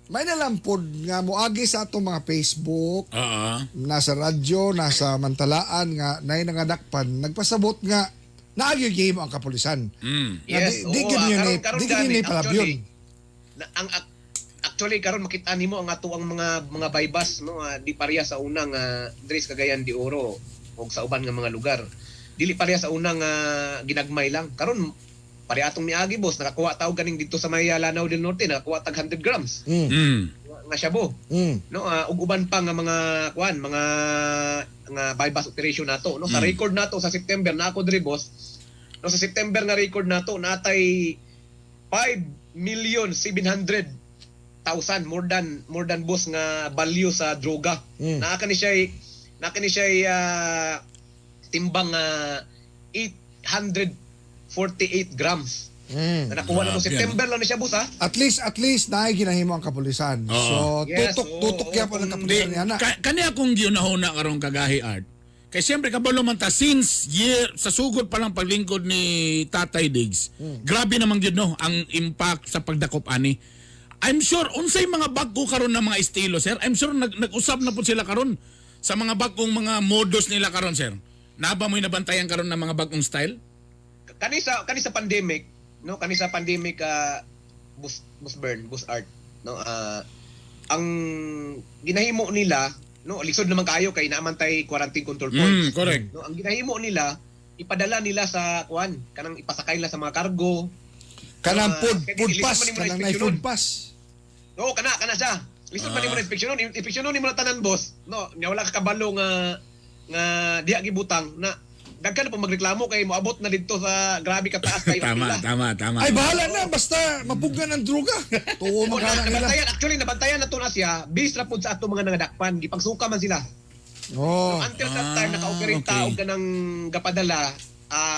May nalampod nga moagi sa atong mga Facebook, Oo. nasa radyo, nasa mantalaan nga nay nangadakpan, nagpasabot nga naagi gihimo ang kapulisan. Nga Yes, di oo, gyud yun karon eh, karon di gyud gani ni palabyon. actually na, ang actually karon makita nimo ang ato ang mga mga baybas, no, di pareha sa unang diri sa Cagayan de Oro ug sa uban nga mga lugar. Dili pareha sa unang ginagmay lang. Karon pareha atong miagi, boss, nakakuha tao ganing dito sa may Lanao del Norte, nakakuha tag 100 grams nga shabu. No, ug uban pa nga mga kuan, mga nga bypass operation nato, no, sa record nato sa September na ako diri, boss. No, sa September nga record nato natay 5 million 700,000 more than, boss, nga value sa droga. Naa kani siya timbang 848 grams. Na nakuha na mo Grabe, September lang na siya, boss, ha. At least naay ginahimo ang kapulisan. Oo. So Yes, tutok oo, tutok oo. gyapon ang kapulisan niya na. Kani akong giunahuna karon kagahi, Art. Kay siyempre kabalo man ta since year sa sugod pa lang paglingkod ni Tatay Diggs. Grabe naman gyud, no, ang impact sa pagdakop ani. I'm sure unsay mga bag-o karon na mga estilo, sir. I'm sure nag-usab na pud sila karon sa mga bag-ong mga modus nila karon, sir. Naba mo'y nabantayan karon ng mga bag-ong style? Kani sa pandemic, no, kani sa pandemic, bus bus burn bus art, no, ang ginahimo nila, no, lisod naman kayo kay naa man tay quarantine control points. Correct. No, ang ginahimo nila, ipadala nila sa kuan, kanang ipasakay nila sa mga cargo. Kanang food kay food lisod pass, man nimo na kanang nay inspeksyonon. food pass. Oo, kana kana siya. Lisod man nimo na inspeksyonon, inspeksyonon nimo na tanan, boss. No, nya wala ka kabalo nga nga diha gibutang na daghan na po magreklamo kay moabot na didto sa grabe kataas kayo ang Tama, pila. tama, tama. Ay bahala na basta mapugnan ang droga. Tuo Oo, man na, kana nila. nabantayan, actually nabantayan na to na siya based ra pud sa ato mga nangadakpan, gipangsuka man sila. Oh. Until that time naka-operate okay. ta og kanang gapadala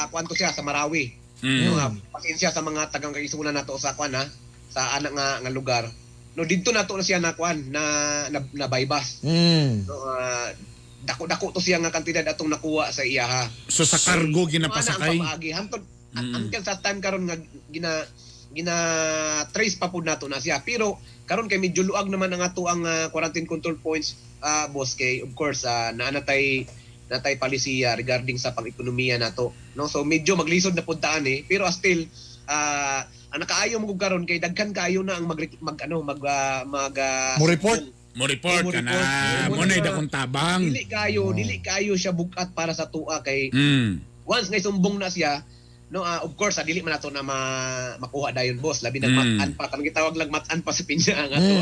kuanto siya sa Marawi. No, pasensya sa mga tagang kaisunan nato sa kuan ha, sa anak nga nga lugar. No, didto nato na siya na kuan na na, na bypass. No, dako-dako to siya nga kantidad atong nakuha sa iyaha. So sa cargo Ang ginapasakay. pamaagi hantod until sa time karon nga gina gina trace pa pud nato na siya. Pero karon kay medyo luag naman ang ato ang quarantine control points, boss, kay of course naa na tay natay palisiya regarding sa pang-ekonomiya nato, no? So medyo maglisod na pud taan eh, pero still ang nakaayo mo karon kay daghan kaayo na ang mag, mag ano mag ah, mag ah, Mo report? Mo report Mo ka na. report. Mo na'y dakong tabang. Dili kaayo siya bukat para sa tuwa kay once nga isumbong na siya, no, of course dili man nato na makuha dayon, boss, labi nang mat-an pa kanang gitawag lang mat-an pa sa pinya ang ato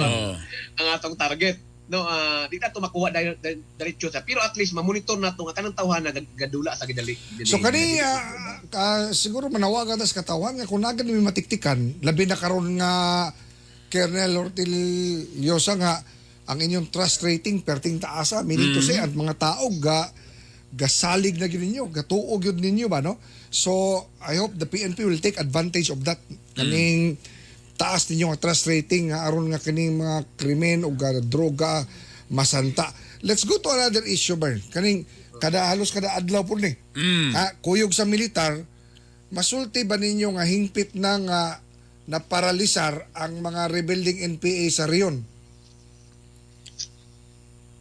ang atong target, no, di na to makuha dayon diretso sa, pero at least mamonitor nato nga kanang tawhana gadula sa gidali. So kani siguro manawagan tas katawan nga kung naa gani may matiktikan, labi na karon nga Colonel Hortillosa nga ang inyong trust rating perting taasa, meaning to say ang mga tao ga gasalig na gyud ninyo, gatuo gyud ninyo ba, no? So I hope the PNP will take advantage of that, kaning taas ninyo nga trust rating nga aron nga kining mga krimen o ga droga masanta. Let's go to another issue, Bern. Kaning kada halos kada adlaw po ni. Ha, kuyog sa militar, masulti ba ninyo nga hingpit na nga naparalisar ang mga rebuilding NPA sa rehiyon?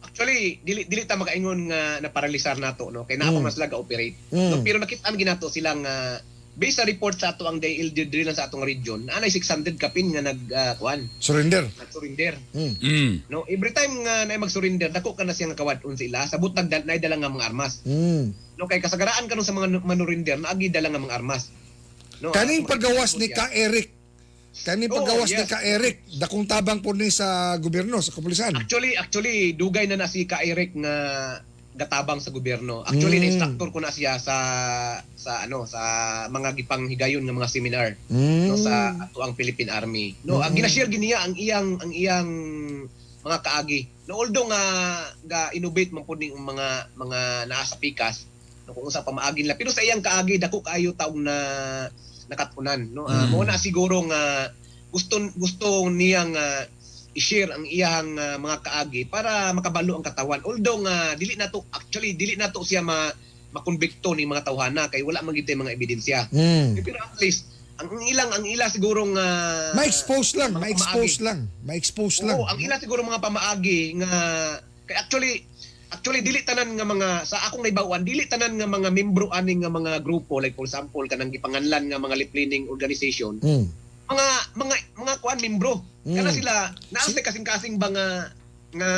Actually, dili dili ta makaingon nga naparalisar nato, no, kay naa pa man sila ga-operate. No, pero nakit-an ginato silang based sa report sa ato ang DILG diri lang sa atong region, naanay 600 kapin nga nag kuan, Surrender. Nag-surrender. No, every time nga na mag-surrender, dako ka na siya nga kawad-on sila sa butag naay dala nga mga armas. No, kay kasagaraan karon sa mga manurinder naagi dala nga mga armas. No, Kaning paggawas ni siya. Ka Eric. Kaning paggawas ni Ka Eric, dakong tabang po ni sa gobyerno, sa kapulisan. Actually, dugay na na si Ka Eric nga gatabang sa gobyerno. Actually, na-instructor ko na siya sa sa ano sa mga gipanghigayon nga mga seminar no, sa ato ang Philippine Army. No, ang ginashare giniya ang iyang mga kaagi. No, although nga ga innovate man pud ning mga mga naa sa pikas, no, kung unsa pamaagi nila, pero sa iyang kaagi dako kaayo taong na nakatunan, no. Mo na siguro nga gusto gusto niyang i-share ang iyang mga kaagi para makabalo ang katawan. Although nga dili nato actually dili nato siya ma makonbikto ni mga tawhana kay wala man gid mga ebidensya. Pero at least ang ila siguro nga Ma-expose lang, mga ma-expose pamaagi. lang, ma-expose lang. Oo, ang ila siguro mga pamaagi nga kay actually dili tanan nga mga, sa akong naibaw-an, dili tanan nga mga membro ani nga mga grupo, like for example kanang gipanganlan nga mga lip-leaning organization, mga kuan membro kana sila naa sila kasing-kasing ba nga nga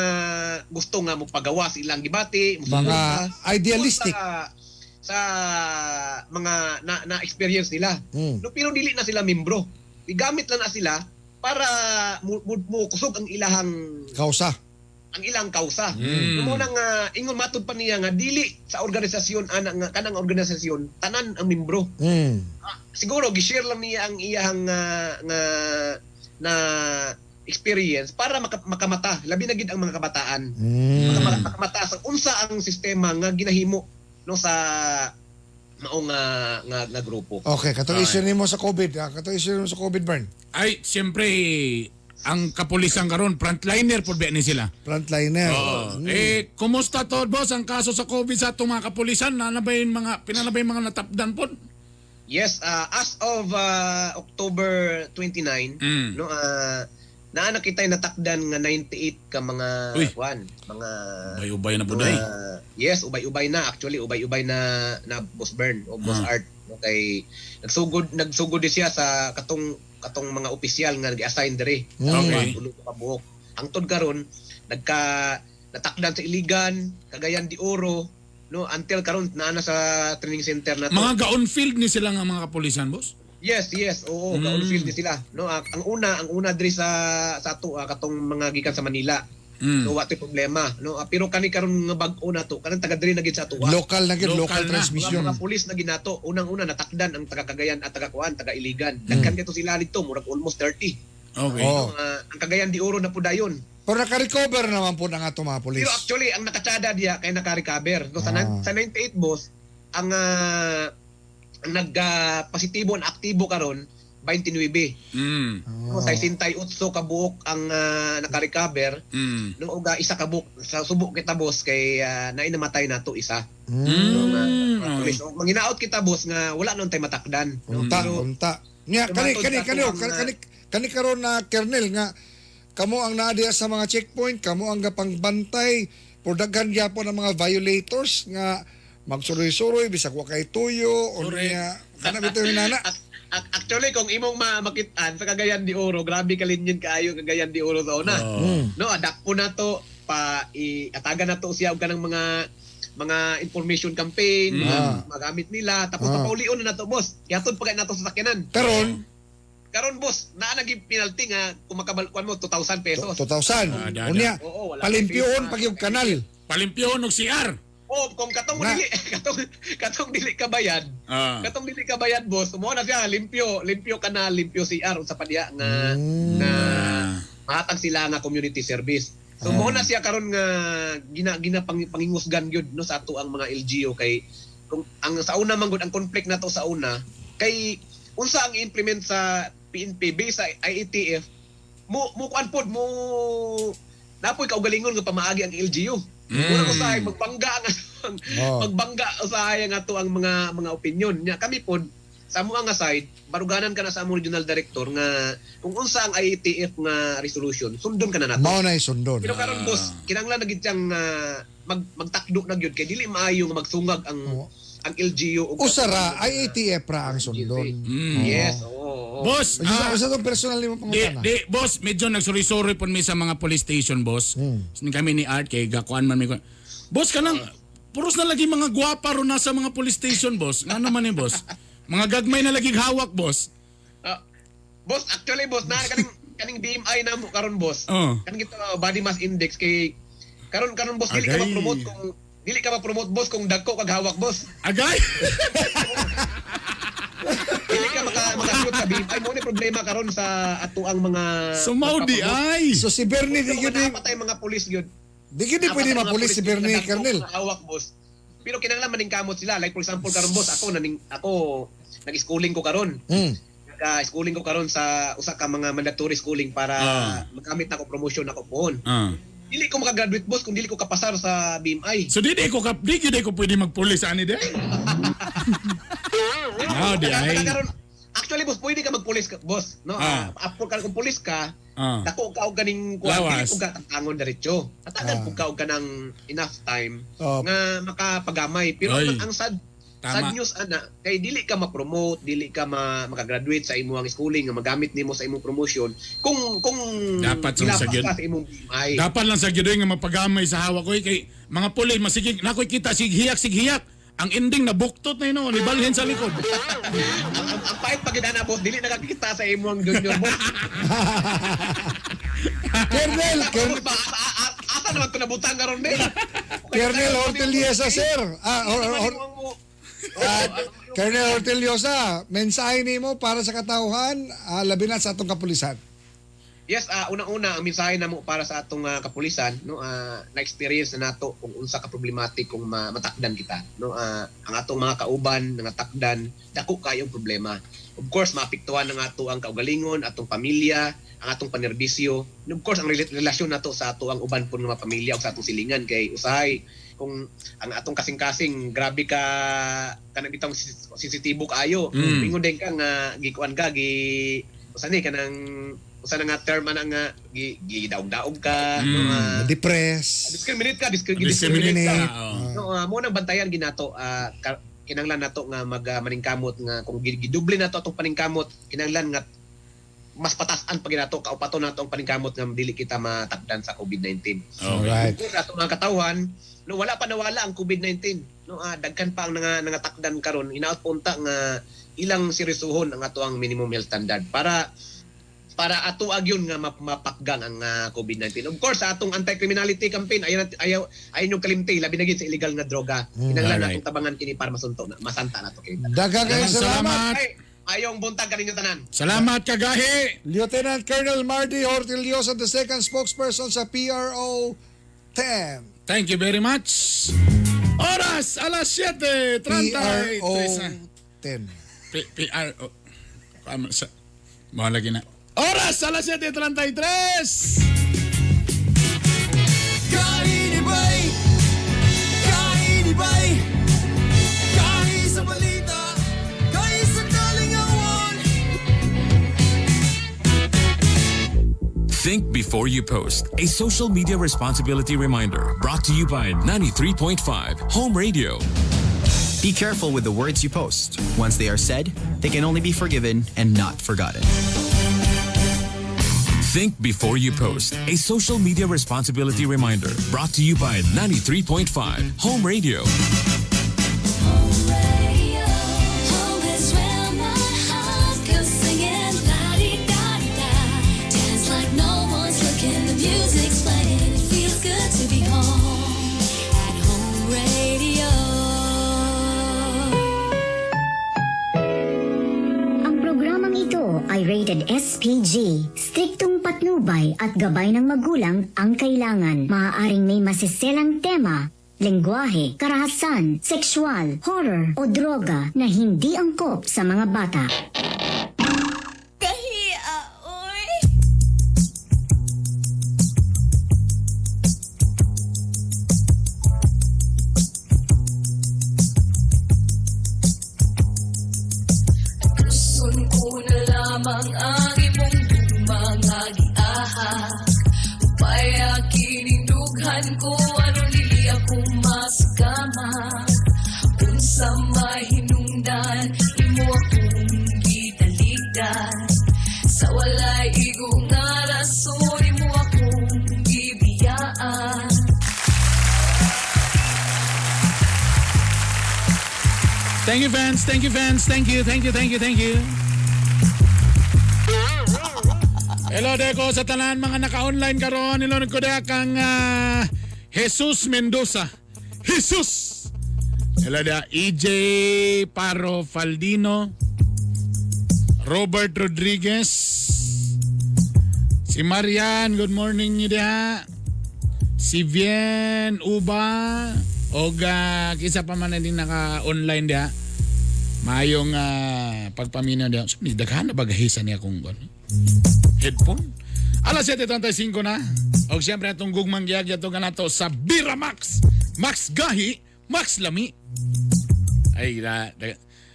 gusto nga mopagawa silang gibati, Mga mosuporta idealistic. sa mga na, na experience nila. No, pero dili na sila membro. Gigamit lang na sila para mo kusog ang ilahang Kausa. Ang ilang kausa. No, mo nang ingon matud pa niya nga dili sa organisasyon ana nga kanang organisasyon tanan ang membro. Siguro gi-share lang niya ang iyahang nga na experience para makamata labi na gid ang mga kabataan. Makamata sa unsa ang sistema nga ginahimo, no, sa maong nga grupo. Okay, katong issue nimo sa COVID, ah, katong issue nimo sa COVID, Bern. Ay, siyempre, ang kapulisan karon frontliner po ba ni sila? Frontliner. Oo. Eh, kumusta to, boss, ang kaso sa COVID sa atong mga kapulisan? Nana ba yung mga, pila na ba yung mga natapdan po? Yes, as of October 29, no, naa na kita'y natakdan nga 98 ka mga Uy. kwan, mga Ubay-ubay na buday. Yes, ubay-ubay na actually, ubay-ubay na na Boss Bern o Boss Art. No, kay nagsugod nagsugod din siya sa katong katong mga opisyal nga gi-assign diri. Tulo ka buok. Hangtod karon nagka natakdan sa Iligan, Cagayan de Oro, no, until karon naa na sa training center na to. Mga ga-on-field ni sila nga mga kapulisan, boss? Yes, oo, mm. field ni sila. No, ang una diri sa ato katong mga gikan sa Manila. No, wa to'y problema, no. Pero kani karon nga bag-o na to, kanang taga diri na gid sa ato. Local na gid, local transmission. Mga pulis na ginato, unang-una natakdan ang taga Cagayan at taga kuan, taga Iligan. Daghan kaayo sila dito, murag almost 30. No, ang Cagayan de Oro na pud dayon. Pero naka-recover naman po ang ato mga pulis. Pero actually ang nakatsada diya kay naka-recover. No, sa, sa 98, boss, ang Ang nagka-positibo ang aktibo karon 29. No, sa 68 ka buok ang naka-recover. No, og isa ka buok sa subo kita, boss, kay naay namatay nato isa. No, nga, police. Og manginaot kita, boss, nga wala nun tay matakdan. No, Unta, pero unta. Nya kani tumatod kani sa kani atong kani kani, kani karon na kernel nga kamo ang naa diha sa mga checkpoint, kamo ang gapangbantay por daghan gyapon ang mga violators nga magsuroy-suroy bisag wa kay tuyo o niya kana bitaw yung nana. Actually, kung imong makitaan sa Cagayan de Oro, grabe kalinyin kaayo Cagayan de Oro sa una. No, adakpo na to pa iatagan na to siya og kanang mga information campaign, magamit nila tapos papaulion na nato, boss. Ihatod pa kay nato sa sakyanan. Karon Karon, boss, naa nagi penalty nga kung makabalkuan mo 2,000 pesos. 2,000. Unya Oo, wala palimpyoon pag yung kanal. Palimpyoon og CR. Oh, kung katong Na. dili katong katong dili ka bayad. Katong dili ka bayad, boss, mo na siya limpyo, limpyo kanal, limpyo CR unsa pa diha nga nga mahatag sila nga community service. So mo na siya karon nga gina gina pangingusgan gyud, no, sa ato ang mga LGU kay kung ang sa una man gud ang conflict nato sa una kay unsa ang i-implement sa PNP based sa IATF mo mo kuan pod mo napoy kaugalingon nga pamaagi ang LGU. Mura usahay magbangga ang magbangga usahay ang ato ang mga opinion. Nya kami pod sa amo nga side, baruganan ka na sa among regional director nga kung unsa ang IATF nga resolution, sundon ka na nato. Mao na sundon. Pero karon, boss, kinahanglan na gid siyang magtakdo na gyud kay dili maayo nga magsungag ang LGU og Usara IATF ra ang sundon. Yes, oo. Boss, Usa usa tong personal nimo Di, pangutana. di, boss, medyo nagsorry-sorry po mi sa mga police station, boss. Kami ni Art, kay gakuan man mi. Boss, kanang, puros na lagi mga gwapa ro na sa mga police station, boss. Ngano man ni, boss? Mga gagmay na lagi hawak, boss. Boss, actually, boss, na kaning kaning BMI na mo karon, boss. Kaning ito body mass index kay karon karon, boss, dili ka Agay. ma-promote kung dili ka ma-promote, boss, kung dagko kag hawak, boss. Agay. Dili ka maka sa BMI mo ni problema karon sa ato ang mga Sumaw di ay. So si Bernie di gyud Wala pa tayo mga pulis gyud. Di gyud pwede mapulis si Bernie, Kernel. Hawak, boss. Pero kinahanglan maningkamot sila. Like for example karon, boss, ako naning ako nag-schooling ko karon. Nag-schooling ko karon sa usa ka mga mandatory schooling para magamit nako promotion nako pohon. Dili ko makagraduate, boss, kung dili ko kapasar sa BMI. So di gyud ko pwede magpulis ani di. No, di ay. Actually, boss, pwede ka magpulis ka, boss, no? After ka kung pulis ka, dako ka og ganing kuan, Lawas. dili ko ka tangon diretso. Tatagan pud ka og kanang enough time nga makapagamay. Pero Ay. ang sad Tama. sad news ana kay dili ka ma-promote, dili ka makagraduate sa imong schooling nga magamit nimo sa imong promotion kung Dapat lang sa nilapas gyud. ka sa imong BMI. Dapat lang sa gyud nga mapagamay sa hawak ko kay mga pulis masigig nakoy kita sig hiyak sig hiyak. Ang ending na buktot na ino, nibalhin sa likod. Ang pait pag ana, boss, dili nakakita sa imong junior, boss. Kernel, Kernel, Asa naman to nabutang karon din? Kernel Hortillosa, sir. Colonel Hortillosa, mensahe nimo para sa katawhan, labi na sa atong kapulisan. Yes, unang-una ang mensahe namo para sa atong kapulisan, no, na-experience na nato kung unsa ka problematic kung matakdan kita, no, ang atong mga kauban nga takdan, dako kayong problema. Of course, maapektuhan ang ato ang kaugalingon, atong pamilya, ang atong panerbisyo, and of course ang relasyon nato sa ato ang uban pud nga mga pamilya ug sa atong silingan kay usahay kung ang atong kasing-kasing grabe ka kanang bitong sensitibo kaayo. Ingon din ka nga gikuan ka gi usa ni kanang usa na nga term ana nga gi gidaog-daog ka, no, Depress. Discriminate ka, Discriminate discriminate ka. ka, oo. No, mo nang bantayan ginato, kinahanglan nato nga mag maningkamot nga kung giduble nato atong paningkamot, kinahanglan nga mas patasan pa ginato kaupato nato ang paningkamot nga dili kita matakdan sa COVID-19. Alright. Of course, atong mga katawhan, no, wala pa nawala ang COVID-19. No, daghan pa ang nangatakdan karon, inaot punta nga ilang seryosohon ang ato ang minimum health standard para para ato agyon nga mapakgang ang COVID-19. Of course, sa atong anti-criminality campaign, ayaw ayaw ayaw yung kalimti labi na gid sa illegal nga droga. Kinahanglan natong tabangan kini para masunto na masanta nato kini. Daghang kayong salamat. Ay, ayong buntag kaninyo tanan. Salamat kagahi. Lieutenant Colonel Marty Hortillosa, the second spokesperson sa PRO 10. Thank you very much. Oras alas 7:33 PRO na. 10. P, P, R, O. Kuan sa, mga lagi na. Oras, alas 7:33! Kainibay! Kainibay! Kahi sa balita, kahi sa kalingawan. Think before you post. A social media responsibility reminder brought to you by 93.5 Home Radio. Be careful with the words you post. Once they are said, they can only be forgiven and not forgotten. Think before you post. A social media responsibility reminder brought to you by 93.5 Home Radio. Radio, home is where my heart goes singing la-di-da-di-da. Dance like no one's looking, the music's playing. It feels good to be home at Home Radio. Ang programang ito ay rated SPG. Striktong patnubay at gabay ng magulang ang kailangan. Maaaring may masiselang tema, lengguwahe, karahasan, sexual, horror o droga na hindi angkop sa mga bata. Kahiya, oy. Gusto ko na lamang ang imong mga giahak. Upaya kining dughan ko aron dili ako masugama. Unsa mahinungdan imo akong gitalikdan. Sa walay igo nga rason imo akong gibiyaan. Thank you, fans. Thank you, fans. Thank you, thank you, thank you, thank you. Hello, Deko, sa tanan mga naka-online karon. Hello, ko kang Jesus Mendoza. Jesus! Hello, da EJ Paro Faldino. Robert Rodriguez. Si Marian, good morning niyo diha. Si Vien Uba. Og kisa pa man din naka-online diha. Maayong pagpaminaw diha. So, daghan na ba gahisa niya kung ano? Headphone? Alas 7:35 na. Og siyempre atong gugmang giyag yato nato sa Bira Max. Max Gahi, Max Lami. Ay,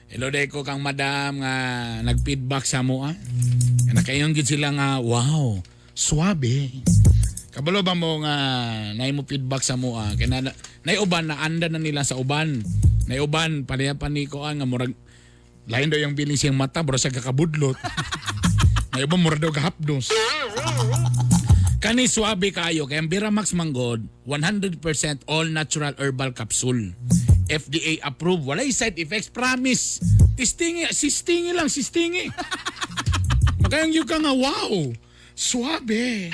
hello day ko kang madam nga nag-feedback sa mo ah. Nakayon gid sila nga wow, suwabe. Kabalo ba mo nga nay mo feedback sa mo ah? Kay na, nay uban na anda na nila sa uban. Nay uban pareha pa ni ko ah, nga murag lain daw yung biling siyang mata bro siya kakabudlot. Nay uban murag daw gahapdos. Kani suwabe kayo kay ang Bira Max Manggod 100% all natural herbal capsule. FDA approved, walay side effects, promise. Tistingi, sistingi lang, sistingi. Makayang yun ka nga, wow, suwabe.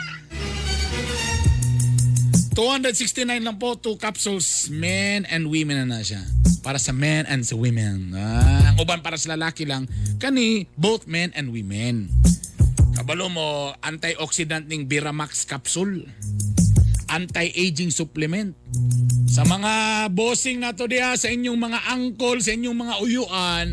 269 lang po, 2 capsules, men and women na na siya. Para sa men and sa women. Ang uban para sa lalaki lang, kani both men and women. Kabalo mo, antioxidant ning Biramax capsule. Anti-aging supplement. Sa mga bossing nato diha, sa inyong mga angkol, sa inyong mga uyuan,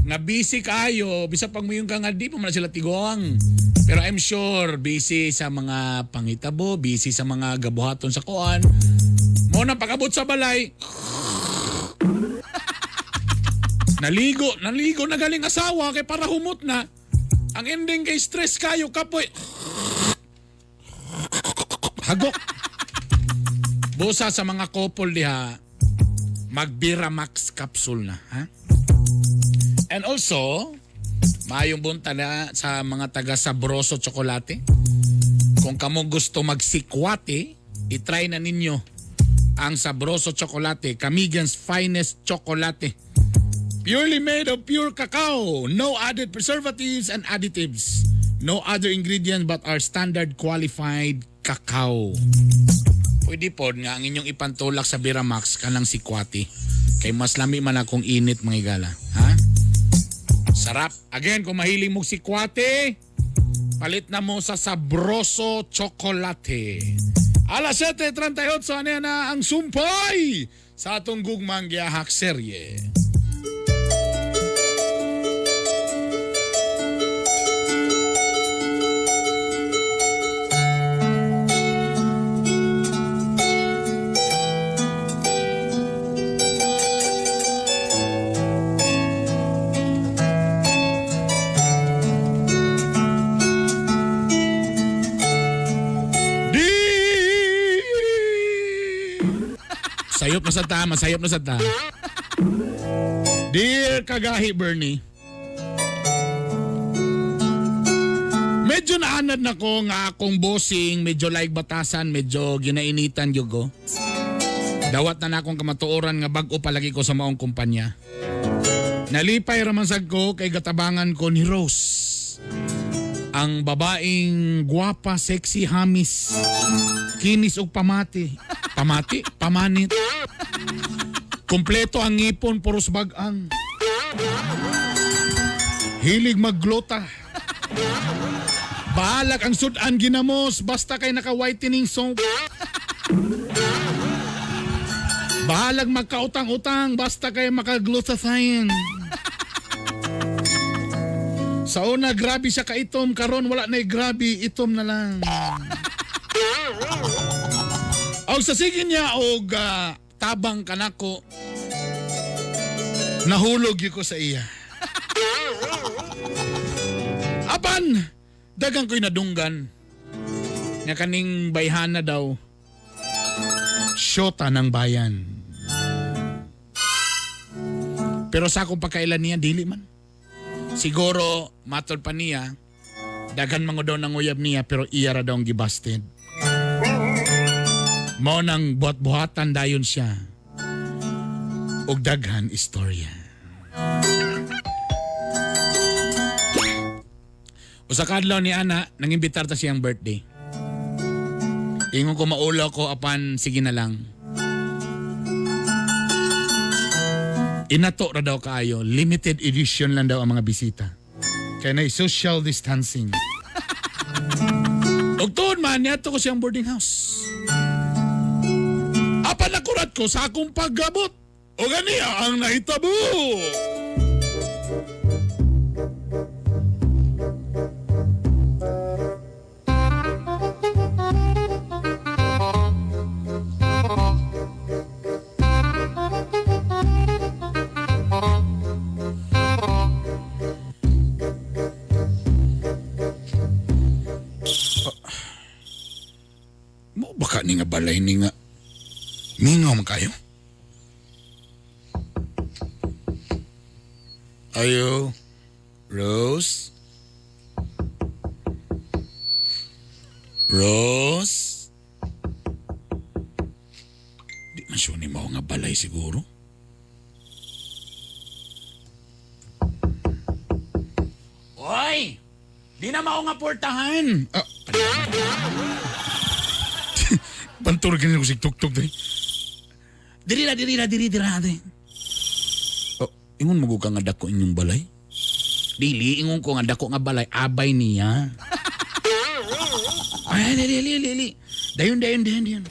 nga busy kayo, bisa pag muyon ka nga di pa man sila tiguang. Pero I'm sure busy sa mga pangitabo, busy sa mga gabuhaton sa kuan. Mo na pag-abot sa balay, naligo, naligo na galing asawa kay para humot na. Ang ending kay stress kayo kapoy. Hagok. Busa sa mga couple diha, magbira Max capsule na, ha? And also, maayong bunta na sa mga taga Sabroso Chocolate. Kung kamo gusto magsikwate, itry na ninyo ang Sabroso Chocolate, Camigan's finest chocolate. Purely made of pure cacao, no added preservatives and additives. No other ingredients but our standard qualified cacao. Pwede po nga ang inyong ipantulak sa Biramax kanang sikwati. Kay mas lami man akong init mga igala. Ha? Sarap. Again, kung mahilig mong sikwate, palit na mo sa Sabroso Chocolate. Alas 7:38, ano yan na ang sumpay sa atong gugmang giyahak serye. sa ta, masayop na sa ta. Dear Kagahi Bernie, medyo naanad na ko nga akong bossing, medyo like batasan, medyo ginainitan gyud ko. Dawat na na akong kamatuoran nga bag-o palagi ko sa maong kumpanya. Nalipay raman sad ko kay gatabangan ko ni Rose. Ang babaeng gwapa, sexy, hamis. Kinis og pamati. Pamati? Pamanit. Kompleto ang ngipon, puros bagang. Hilig magglota. Balak ang sudan ginamos basta kay naka-whitening soap. Bahalag magkautang-utang basta kay maka-glutathione. Sa una, grabe siya kaitom. Karon wala na grabe, itom na lang. Og sa sige niya og tabang kanako, nahulog gyud ko sa iya. Apan, dagang ko'y nadunggan. Nga kaning bayhana daw, syota ng bayan. Pero sa akong pagkailan niya, dili man. Siguro, matol pa niya, daghan mga daw nanguyab niya, pero iya ra daw ang gibasted. Mao nang buhat-buhatan dayon siya. Og daghan istorya. Usa ka adlaw ni ana, nangimbitar ta siyang birthday. Ingon ko maulaw ko apan sige na lang. Inato ra daw kaayo, limited edition lang daw ang mga bisita. Kaya na social distancing. Og tuon man, niadto ko siyang boarding house. Apan nakurat ko sa akong paggabot. O ganiya ang nahitabo. Mo baka ni nga balay ni nga mingaw man kayo. Ayo, Rose? Rose? Di man siya ni mao nga balay siguro. Oy! Di na mao nga portahan. Ah, Bantur ganyan ko si tuktok diri. Diri ra, diri ra, diri, diri ra, diri. Oh, ingon mo ka nga dako inyong balay? Dili, ingon ko nga dako nga balay, abay niya. Ay, dili, dili, dili. Dayon, dayon, dayon, dayon.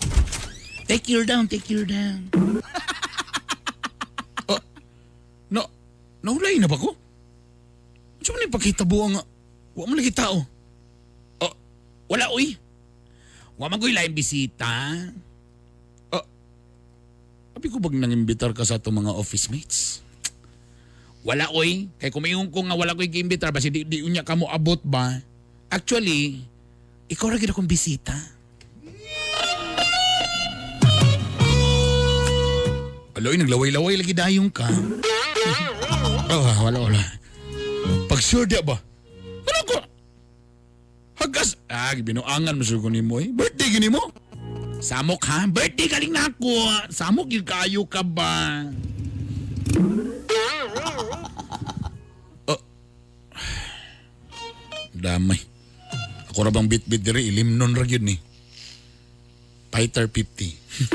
Take your down, take your down. Oh, no, naulay na ba ko? Ano man yung pakita buwang nga? Wa man lagi tao. Oh, wala uy. Wa man ko'y laing bisita. Oh, abi ko bag nangimbitar ka sa atong mga office mates? Wala oy. Kay kumingon ko nga wala ko'y giimbitar basi di unya ka mo abot ba? Actually, ikaw ra gid akong bisita. Aloy, naglaway-laway lagi dayong ka. Oh, wala, wala. Pag sure di ba? Ano ko? Hagas. Ah, binuangan mo siguro nimo eh. Birthday gini mo? Samok ha? Birthday galing na ako. Samok yung kayo ka ba? Oh. Damay. Ako ra bang bit-bit diri ilimnon ra gyud ni. Fighter 50.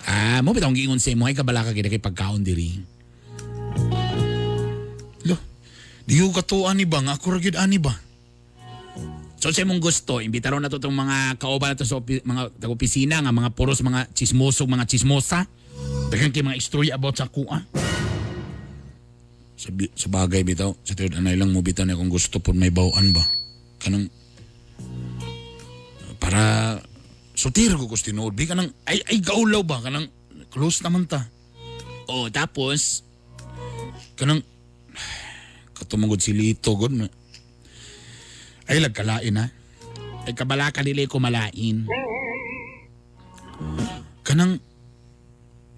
Ah, mo bitong giingon sa imo ay kabala ka gid kay pagkaon diri. Lo. Di ko katuan ni ba nga ako ra gyud ani ba? So sa imong gusto, imbitaron na to tong mga kauban nato sa mga taga-opisina nga mga puros mga chismoso, mga chismosa. Daghan kay mga istorya about sa kuha. Sa bagay bitaw, sa tiud anay lang mo bitaw na kung gusto pud may bawaan ba. Kanang para sutir ko gusto tinuod bi kanang ay gaulaw ba kanang close naman ta. Oh, tapos kanang katumungod si Lito god na. Ay lagkalain ha. Ay kabalaka dili ko malain. Kanang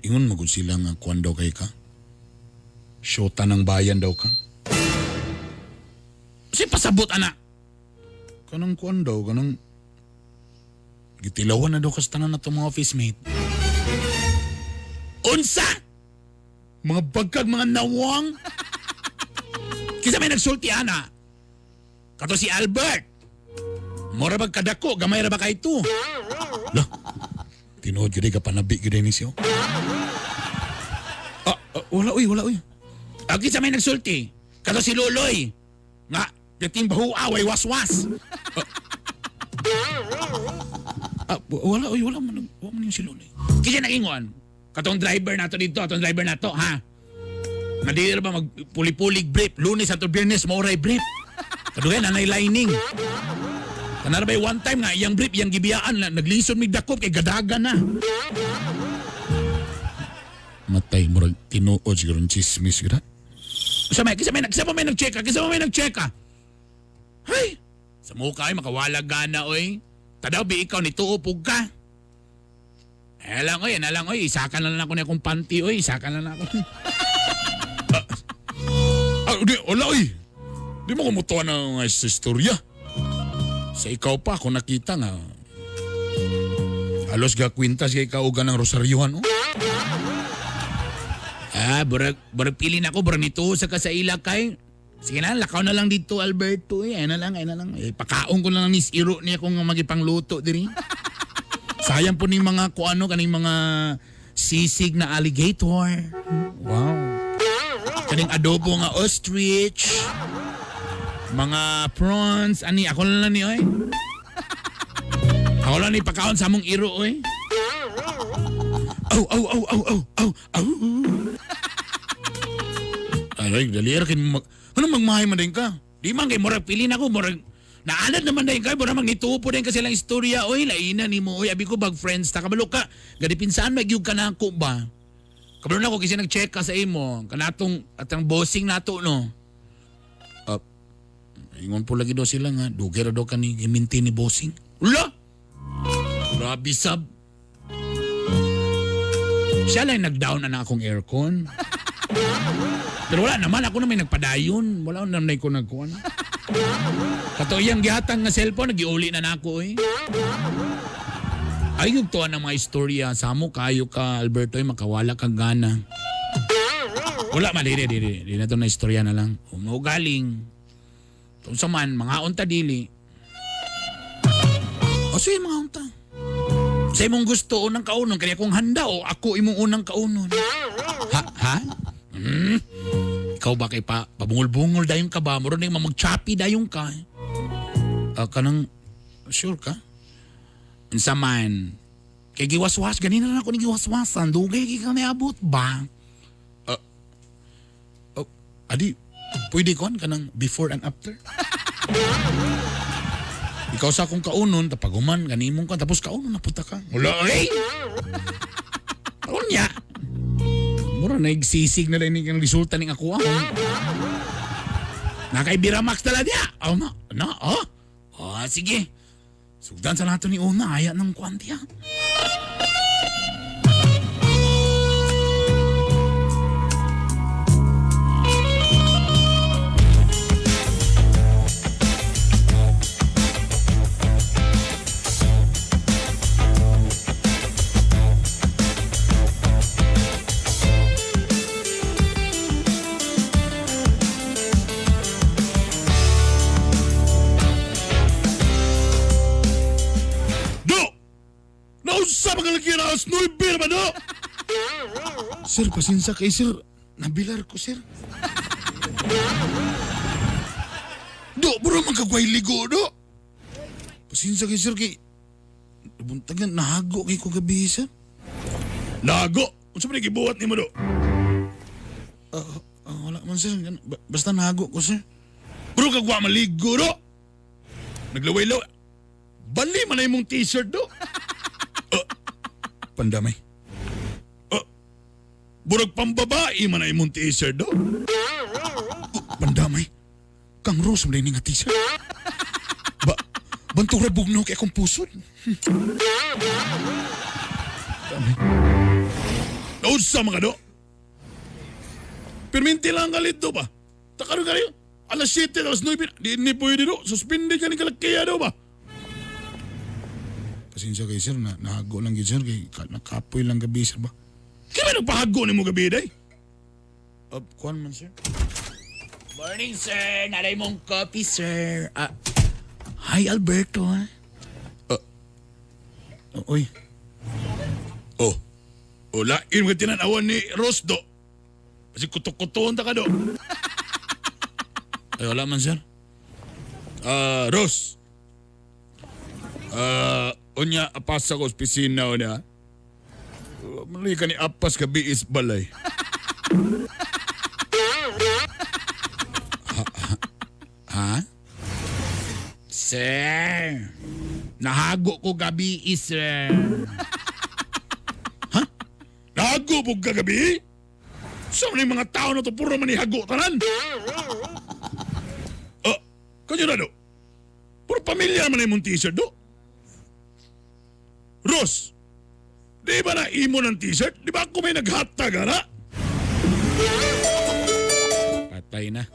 ingon magud sila nga kuan daw kay ka. Syota ng bayan daw ka. Si pasabot ana. Kanang kuan daw kanang gitilawan na daw kas tanan na mga office mate. Unsa? Mga bagkag, mga nawang. Kisa may nagsulti ana. Kato si Albert. Mura bag kadako, gamay ra ba kay to? Lah. Tinuod gyud ka panabi gyud ni siya. Ah, ah, wala uy, wala uy. Ah, kinsa may nagsulti? Kato si Luloy. Nga, dating bahu away waswas. Ah, wala uy, wala man wala man yung si Luloy. Kinsa nagingon? Katong driver nato dito, atong driver nato, ha? Nga di ra ba magpuli-pulig brief? Lunes ato Biyernes, maoray brief. Kadugan, nanay lining. Kanara ba one time nga, iyang brief, iyang gibiyaan, na, naglisod mig dakop, kay gadaga na. Matay, murag tinuod siguro ng chismis siguro. Sa may, kisa may, kisa pa may nag-check ka, kisa pa may nag-check ka. Hay! Sa mukha ay makawalag gana, oy. Tadaw, bi ikaw, nituupog ka. Eh lang, oy, na lang, oy. Isaka na lang ako na akong panty, oy. Isaka na lang ako. Ah, di, wala, oy. Di mo kumutuwa ng istorya. Sa ikaw pa, ako nakita nga. Halos ga kwintas kay kaugan ng rosaryuhan, oh. Ah, burag, burag pili na ako, burag nito sa kasaila kay. Sige na, lakaw na lang dito, Alberto. Eh, ayun na lang, ayun na lang. Eh, pakaon ko na lang ni Iro niya kung magipangluto diri. Sayang po ning mga kuano kaning mga sisig na alligator. Wow. Kaning adobo nga ostrich. Mga prawns, ani ako na lang ni oy. Ako lang ni pakaon sa among iro oy. Aw aw aw aw aw aw aw. Aray, dali ra kay mag ano magmahay man din ka? Di man kay murag pili na ko murag naanad naman din kay murag magnitupo din kasi lang istorya oy laina nimo oy abi ko bag friends ta kabalo ka gadipinsaan magyug ka na ako ba? Kabalo na ko kasi nag-check ka sa imo kanatong atang bossing nato no. Ingon po lagi daw sila nga dugay ra daw kani giminti ni bossing. Ula! Grabe sab. Siya lang nag-down na akong aircon. Pero wala naman, ako na may nagpadayon. Wala naman ko nagkuhan. Kato iyang gihatang nga cellphone, nagiuli na nako eh. Ay, yung tuwa ng mga istorya. Samo kayo ka, Alberto, eh, makawala kang gana. Wala man, di, di, di, di na to na istorya na lang. Umugaling. Kung sa man, mga unta dili. O sige, mga unta. Sa imong gusto, unang kaunon. Kaya kung handa o ako imong unang kaunon. Ha? Ha? Hmm? Ikaw ba kay pa, pabungol-bungol dayon ka ba? Muro na yung mag-choppy dayon ka. Kanang, sure ka? Unsa man, kay giwaswas, ganina na ako ni giwaswasan. Dugay kay ka naabot ba? Adi, pwede kon kanang before and after? Ikaw sa akong kaunon, tapaguman, ganimong ka, tapos kaunon na punta ka. Wala, eh! Unya! Mura na nagsisig na lang yung resulta ng ako. Ah. Nakaibira max tala niya. Oh, na, na, oh. Oh, sige. Sugdan sa nato ni Una, aya ng kwanti, ha. Do! Nausa mga lagi na alas 9 naman, do! Sir, pasensya kay sir. Nabilar ko, sir. Do, bro, magkagway ligo, do! Pasensya kay sir, kay... Buntagan, nahago kay ko gabi, sir. Nahago? Unsa man gibuhat nimo, do? Wala man, sir. Basta nahago ko, sir. Bro, kagwa maligo, do! Naglaway-laway. Bali man na imong t-shirt, do! Pandamay. Burag pambabae man na imong t-shirt, do. Pandamay. Kang Rose man na nga t-shirt. Ba, bantura bugnaw kay akong pusod. Nausa mga do. Pirminti lang ang galit do ba? Takaro kayo. Alas 7, alas 9. Di ni pwede do. Suspende ka ni kalakiya do ba? Pasensya kay sir, na, nahago lang gid sir. Kay, nakapoy lang gabi sir ba? Kaya ba nagpahago ni mo gabi day? Kuan man sir. Morning sir, naray mong coffee sir. Ah, hi Alberto ha. Oh, oy. Oh. Oh, lain ka tinanawan ni Rosdo. Kasi kutok-kutoon ta ka do. Ay, wala man sir. Ah, Ros. Ah, unya apas ako sa opisina unya. Mali ka ni apas ka biis balay. Ha? Sir, nahago ko gabi, sir. Ha? Nahago po kagabi? Sa so, mga tao na to, puro man ihago tanan. Oh, kanyo na do? Puro pamilya man imong t-shirt do. Ross, di ba na imo ng t-shirt? Di ba ako may naghatag, ana? Patay na.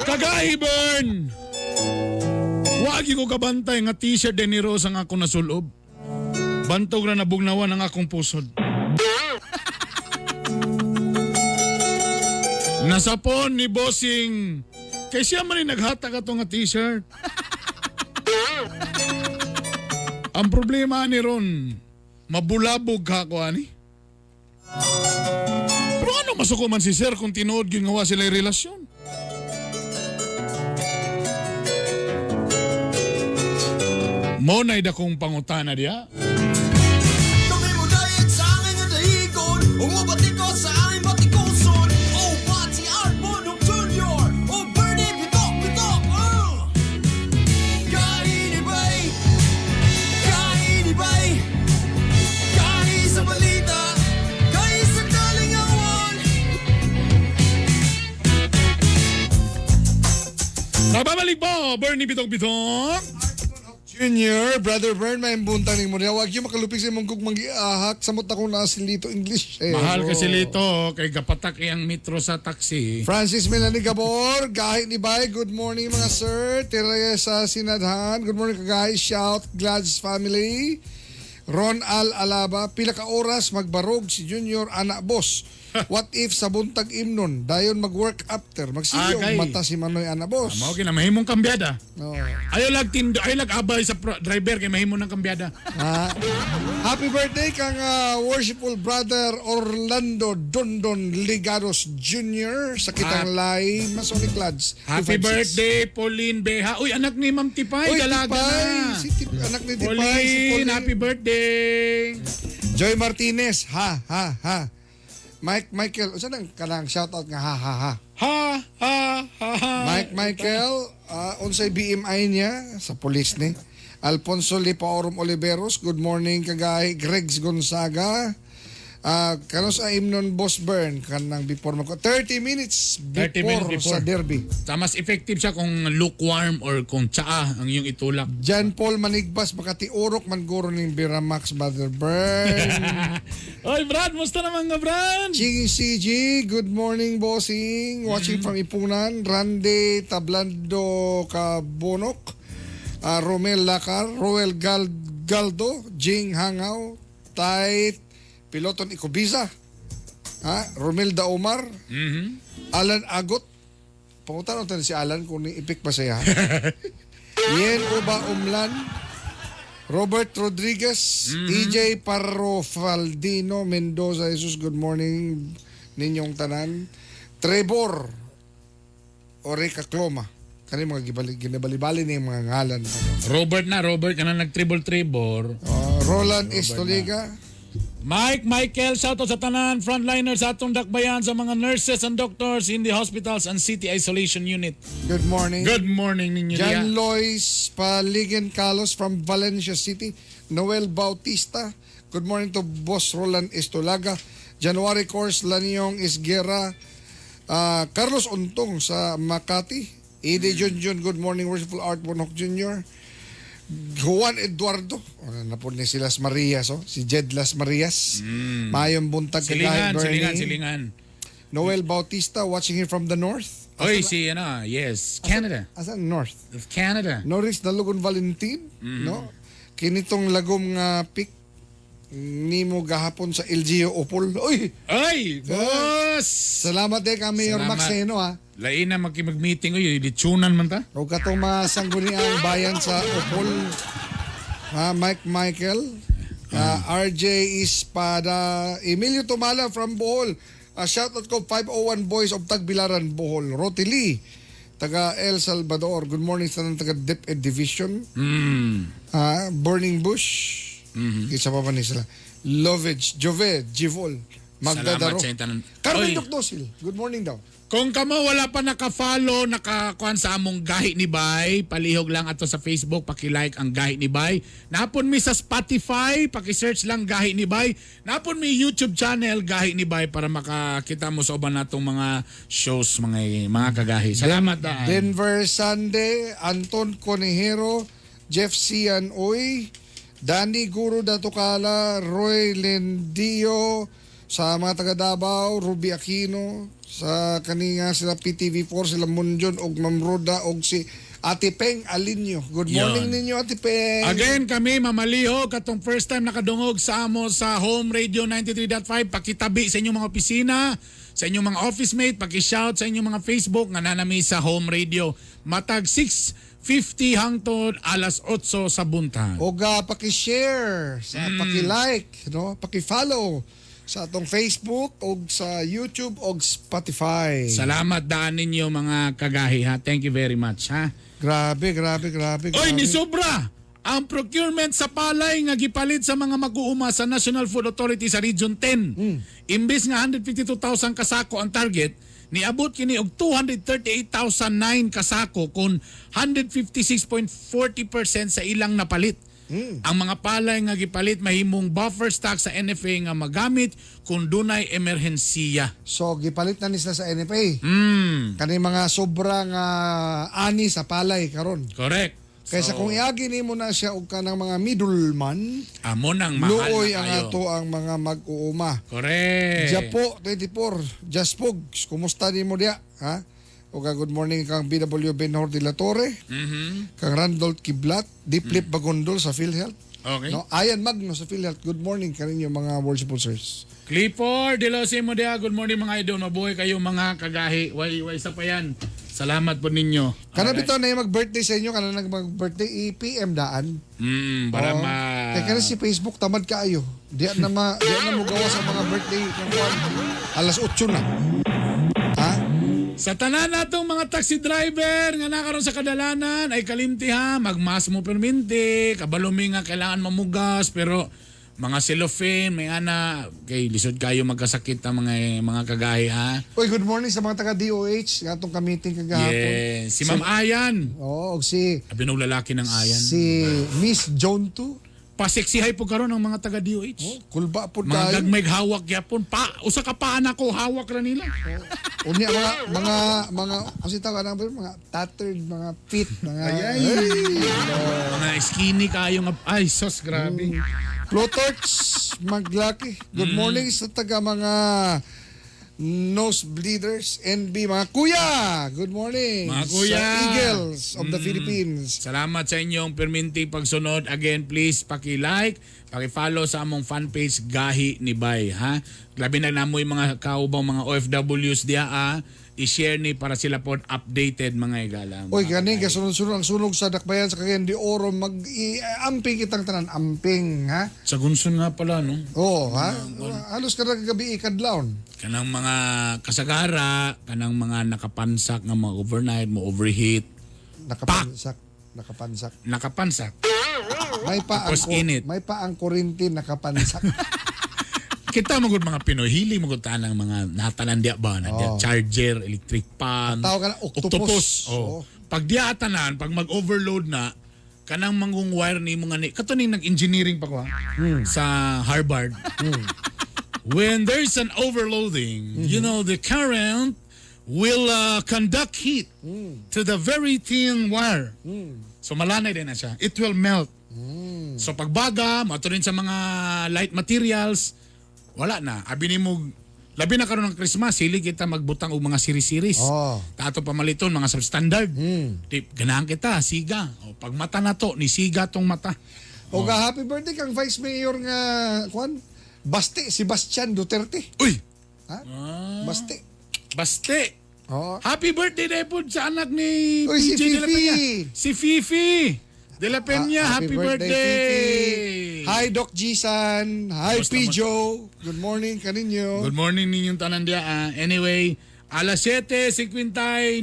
Kagahi, Bern! Wagi ko kabantay nga t-shirt din ni Rose ang ako nasulob. Bantog na nabugnawan ang akong pusod. Nasapon ni Bossing. Kay siya man ni naghatag ato nga t-shirt. Ang problema ni Ron, mabulabog ka ko ani. Pero ano masuko man si sir kung tinuod gyud nga wa sila relasyon? Mo na'y dakong pangutana diya. Kami mo dayeg sa angin nga dahigon Ug mobatiko sa aming batikuson. Oh, Pati Art Bonok Jr. Oh, Bernie Bitok Bitok. Kainibay, kainibay, kahi sa balita, kahi sa kalingawan. Nababalik po, Bernie Bitok Bitok. Junior, Brother Bern, may buntang ni mo niya. Wag yung makalupig sa imong gugmang giahak. Samot ako na si Lito English. Eh, Mahal oh. kasi Lito, kay gapatak iyang metro sa taxi. Francis Melanie Gabor, gahi ni Bay. Good morning mga sir. Tiraya sa Sinadhan. Good morning kagahi. Shout Glads family. Ron Al Alaba, pila ka oras magbarog si Junior anak boss. What if sa buntag imnon, dayon mag-work after, magsiyo Agay. mata si Manoy anak boss. Mao kina mahimong kambyada. No. Ayaw lag tindo, ayaw lag abay sa driver kay mahimo ng kambyada. Ah, happy birthday kang worshipful brother Orlando Dondon Ligados Jr. sa kitang lay Masonic Lads. Happy 256. birthday Pauline Beha. Uy, anak ni Ma'am Tipay, Uy, dalaga Tipay. na. Si anak ni Tipay, Pauline, si Pauline. happy birthday. Joy Martinez, ha ha ha. Mike Michael, unsa nang kanang shoutout nga ha ha ha. Ha ha ha ha. Mike Michael, unsay BMI niya sa pulis ni. Alfonso Lipaorum Oliveros, good morning kagay Gregs Gonzaga. Kanos sa imnon Boss Bern kanang before mako 30 minutes before, 30 minutes before. sa derby. Sa mas effective siya kung lukewarm or kung tsaa ang iyong itulak. John Paul Manigbas Makati Urok man guro ning Biramax Brother Bern. Oy Brad, musta naman nga Brad? Ching CG, good morning bossing. Watching from Ipunan, Randy Tablando Kabonok, Romel Lakar, Roel Galdo, Jing Hangaw, Tait Piloton Ikobisa, ha? Romel Daomar, Alan Agot. Pangutan natin si Alan kung ni-ipik ba siya. Yen Uba Umlan, Robert Rodriguez, EJ Parrofaldino Mendoza Jesus, good morning ninyong tanan. Trevor Oreca Cloma. Kani mga ginabalibali ni mga ngalan. Robert na, Robert kana nag-tribol-tribor. Roland Estoliga. Mike, Michael, shoutout sa tanan, frontliners sa atong dakbayan, sa mga nurses and doctors in the hospitals and city isolation unit. Good morning. Good morning ninyo diya. John Lois Paligan Carlos from Valencia City. Noel Bautista. Good morning to Boss Roland Estolaga. January Course Laniong Isguera. Carlos Untong sa Makati. Ede Junjun, good morning, Worshipful Art Bonhoc Jr. Juan Eduardo. Ano na po ni si Las Marias, oh. Si Jed Las Marias. Mayong buntag Silingan, kagahi, Bernie. silingan, silingan. Noel Bautista watching here from the north. Oy, si ano, yes, Canada. Asan north? Of Canada. Norris Dalugon Valentin, no? Kinitong lagom nga pick nimo gahapon sa LGU Opol. Uy! Ay, boss! Salamat eh ka Mayor Salamat. Max Seno ha. Lain na mag-meeting oy, litsunan man ta. O katong mga sangguniang bayan sa Opol. Ha, Mike Michael, RJ Espada, Emilio Tumala from Bohol. Shoutout ko 501 Boys of Tagbilaran, Bohol. Rotili, taga El Salvador. Good morning sa taga DepEd Division. Burning Bush. Isa pa pa ni sila. Lovage, Jove, Jivol, Magdadaro. Salamat sa intanan. Carmen Oy. Docdosil, good morning daw. Kung kamo wala pa naka-follow, nakakuan sa among Gahi ni Bay, palihog lang ato sa Facebook, paki-like ang Gahi ni Bay. Napon mi sa Spotify, paki-search lang Gahi ni Bay. Napon mi YouTube channel Gahi ni Bay para makakita mo sa uban natong mga shows mga kagahi. Salamat daan. Denver Sunday, Anton Conejero, Jeff Sian Uy, Danny Guru Datukala, Roy Lendio, sa mga taga Davao, Ruby Aquino, sa kaninga sila PTV4, sila Munjon og Ma'am Roda og si Ate Peng Alinyo. Good morning Yon. ninyo, Ate Peng. Again kami mamaliho katong first time nakadungog sa amo sa Home Radio 93.5, pakitabi sa inyong mga opisina, sa inyong mga office mate, paki-shout sa inyong mga Facebook nga nanami sa Home Radio. Matag 6:50 hangtod alas 8 sa buntag. Og paki-share, sa paki-like, no? Paki-follow sa atong Facebook og sa YouTube og Spotify. Salamat daan ninyo mga kagahi ha. Thank you very much ha. Grabe, grabe, grabe, Oy, grabe. ni sobra! Ang procurement sa palay nga gipalit sa mga mag-uuma sa National Food Authority sa Region 10. Imbes nga 152,000 kasako ang target, niabot kini og 238,009 kasako kon 156.40% sa ilang napalit. Ang mga palay nga gipalit mahimong buffer stock sa NFA nga magamit kung dunay emerhensiya. So gipalit na ni sila sa NFA. Kani mga sobra nga ani sa palay karon. Correct. Kaysa So, kung iagi nimo na siya og kanang mga middleman, amo nang mahal luoy na ang kayo. ato ang mga mag-uuma. Correct. Japo 24, Jaspog, kumusta nimo diya? Ha? O ka good morning kang BW Benhor de la Torre, kang Randolph Kiblat, Diplip Bagondol sa PhilHealth. Okay. No, Ayan Magno sa PhilHealth. Good morning kaninyo mga worshipful sirs. Clifford De Los Modia, good morning mga idol. Mabuhay kayo mga kagahi. Way, way isa pa yan. Salamat po ninyo. Kana Alright. bitaw na yung mag-birthday sa inyo, kana nag mag-birthday i-PM daan. Para Oo. ma... Kaya kana si Facebook tamad kaayo. Di na ma di na mo gawa sa mga birthday ng kuwan. Alas 8 na. Ha? Sa tanan natong mga taxi driver nga nakaroon sa kadalanan ay kalimti ha, magmas mo perminti, kabalumi nga kailangan mamugas pero mga cellophane, may ana, kay lisod kayo magkasakit ang mga kagahi ha. Uy, good morning sa mga taga DOH nga atong ka-meeting kagahapon. Yes, si Ma'am Ayan. Oo, og si Abi nung lalaki ng Ayan. si Miss Joan Tu. Paseksihay po karon ang mga taga DOH. Oh, kulba po Mga tayo. gagmay hawak gyapon pa usa ka paan ako hawak ra nila. Unya mga mga mga kasi tawag na mga tattered, mga fit, mga Ay, Mga skinny kayo nga ay sos grabe. Plutarch Maglaki. Good morning sa taga mga nosebleeders, NB, mga kuya. Good morning. Mga kuya. Sa Eagles of the Philippines. Salamat sa inyong perminti pagsunod. Again, please paki-like, paki-follow sa among fan page Gahi ni Bay, ha. Labi na namoy mga kaubang mga OFWs diha ah. I-share ni para sila po updated mga igala. Uy, gani kasunod-sunod ang sunog sa Dakbayan sa Cagayan de Oro mag amping kitang tanan, amping ha. Sa Gunsun nga pala no. Oo, ha. Halos kada gabi ikadlawon. Kanang mga kasagara, kanang mga nakapansak nga mga overnight, mo overheat. Nakapansak, nakapansak. Nakapansak. May pa ang Tapos init. may pa ang kurente nakapansak. Kita mo gud mga Pinoy, hili mo gud tanang mga natanan diya ba na diya Oo. charger, electric pan, Tawag ka na octopus. Oh. Pag diya tanan, pag mag-overload na, kanang manggung wire ni mo nga ni kato ning nag-engineering pa ko ha, sa Harvard. When there's an overloading, you know the current Will conduct heat to the very thin wire. So malanay din na siya. It will melt. So pagbaga, mato rin sa mga light materials, wala na. Abi nimo labi na karon ng Christmas, hili kita magbutang og mga series-series. Oh. Tato pamaliton mga substandard. Di ganahan kita, siga. O pag mata na to, ni siga tong mata. O ga happy birthday kang Vice Mayor nga kwan Basti, Sebastian Duterte. Uy. Ha? Basti. Basti. Oo. Happy birthday day po sa anak ni Uy, si PJ De La Fifi. Peña. Si Fifi. De La Peña, Ah, happy birthday. Fifi. Hi Doc Jisan. Hi Kumusta mo? P. Joe. Good morning kaninyo. Good morning ninyong tanan diya. Ah, anyway, alas 7:59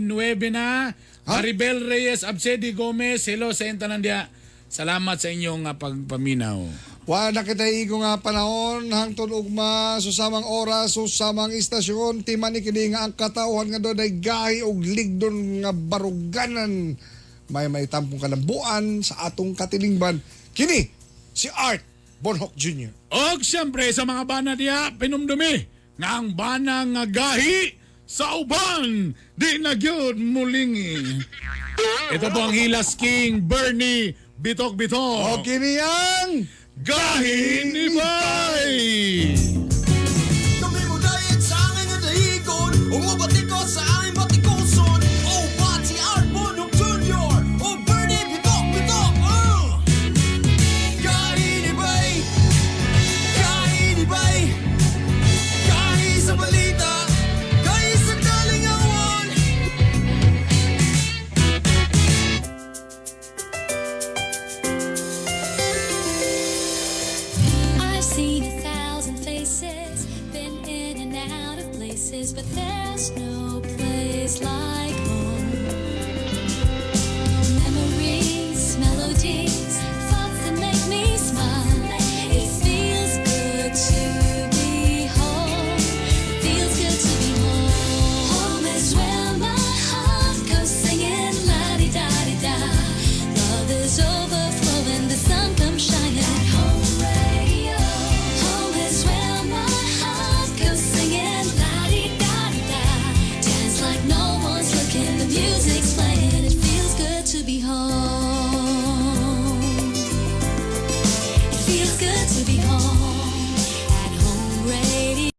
na. Maribel Reyes, Absedi Gomez, hello sa inyong tanan diya. Salamat sa inyong pagpaminaw. Wa na kita igo nga panahon hangtod ugma susamang oras susamang istasyon timan ni kini nga ang katawhan nga dunay gahi og ligdon nga baruganan may may tampong kalambuan sa atong katilingban kini si Art Bonhoc Jr. Og siyempre sa mga bana diya, pinumdumi nga ang bana nga gahi sa uban di na gyud mulingi. Ito po ang Hilas King Bernie Bitok Bitok. O kini ang Gahi ni Bay! Kami mo diet sa aking dahigon. Umabati ko sa aking batikuson. Oh, Pati Art Bonok Jr. Oh, Bernie Bitok Bitok. Kainibay, kainibay, kahi sa balita, kahi sa kalingawan. I've seen 1,000 faces, been in and out of places, but there's no place like home. Memories, melodies, thoughts that make me smile. It feels good to be home. It feels good to be home. Home is where my heart goes singing la-di-da-di-da. Love is overflowing, the sun comes shining. Home radio. Home is where my heart goes singing la-di-da-di-da. Dance like no one's looking, the music's playing. It feels good to be home. It feels good to be home.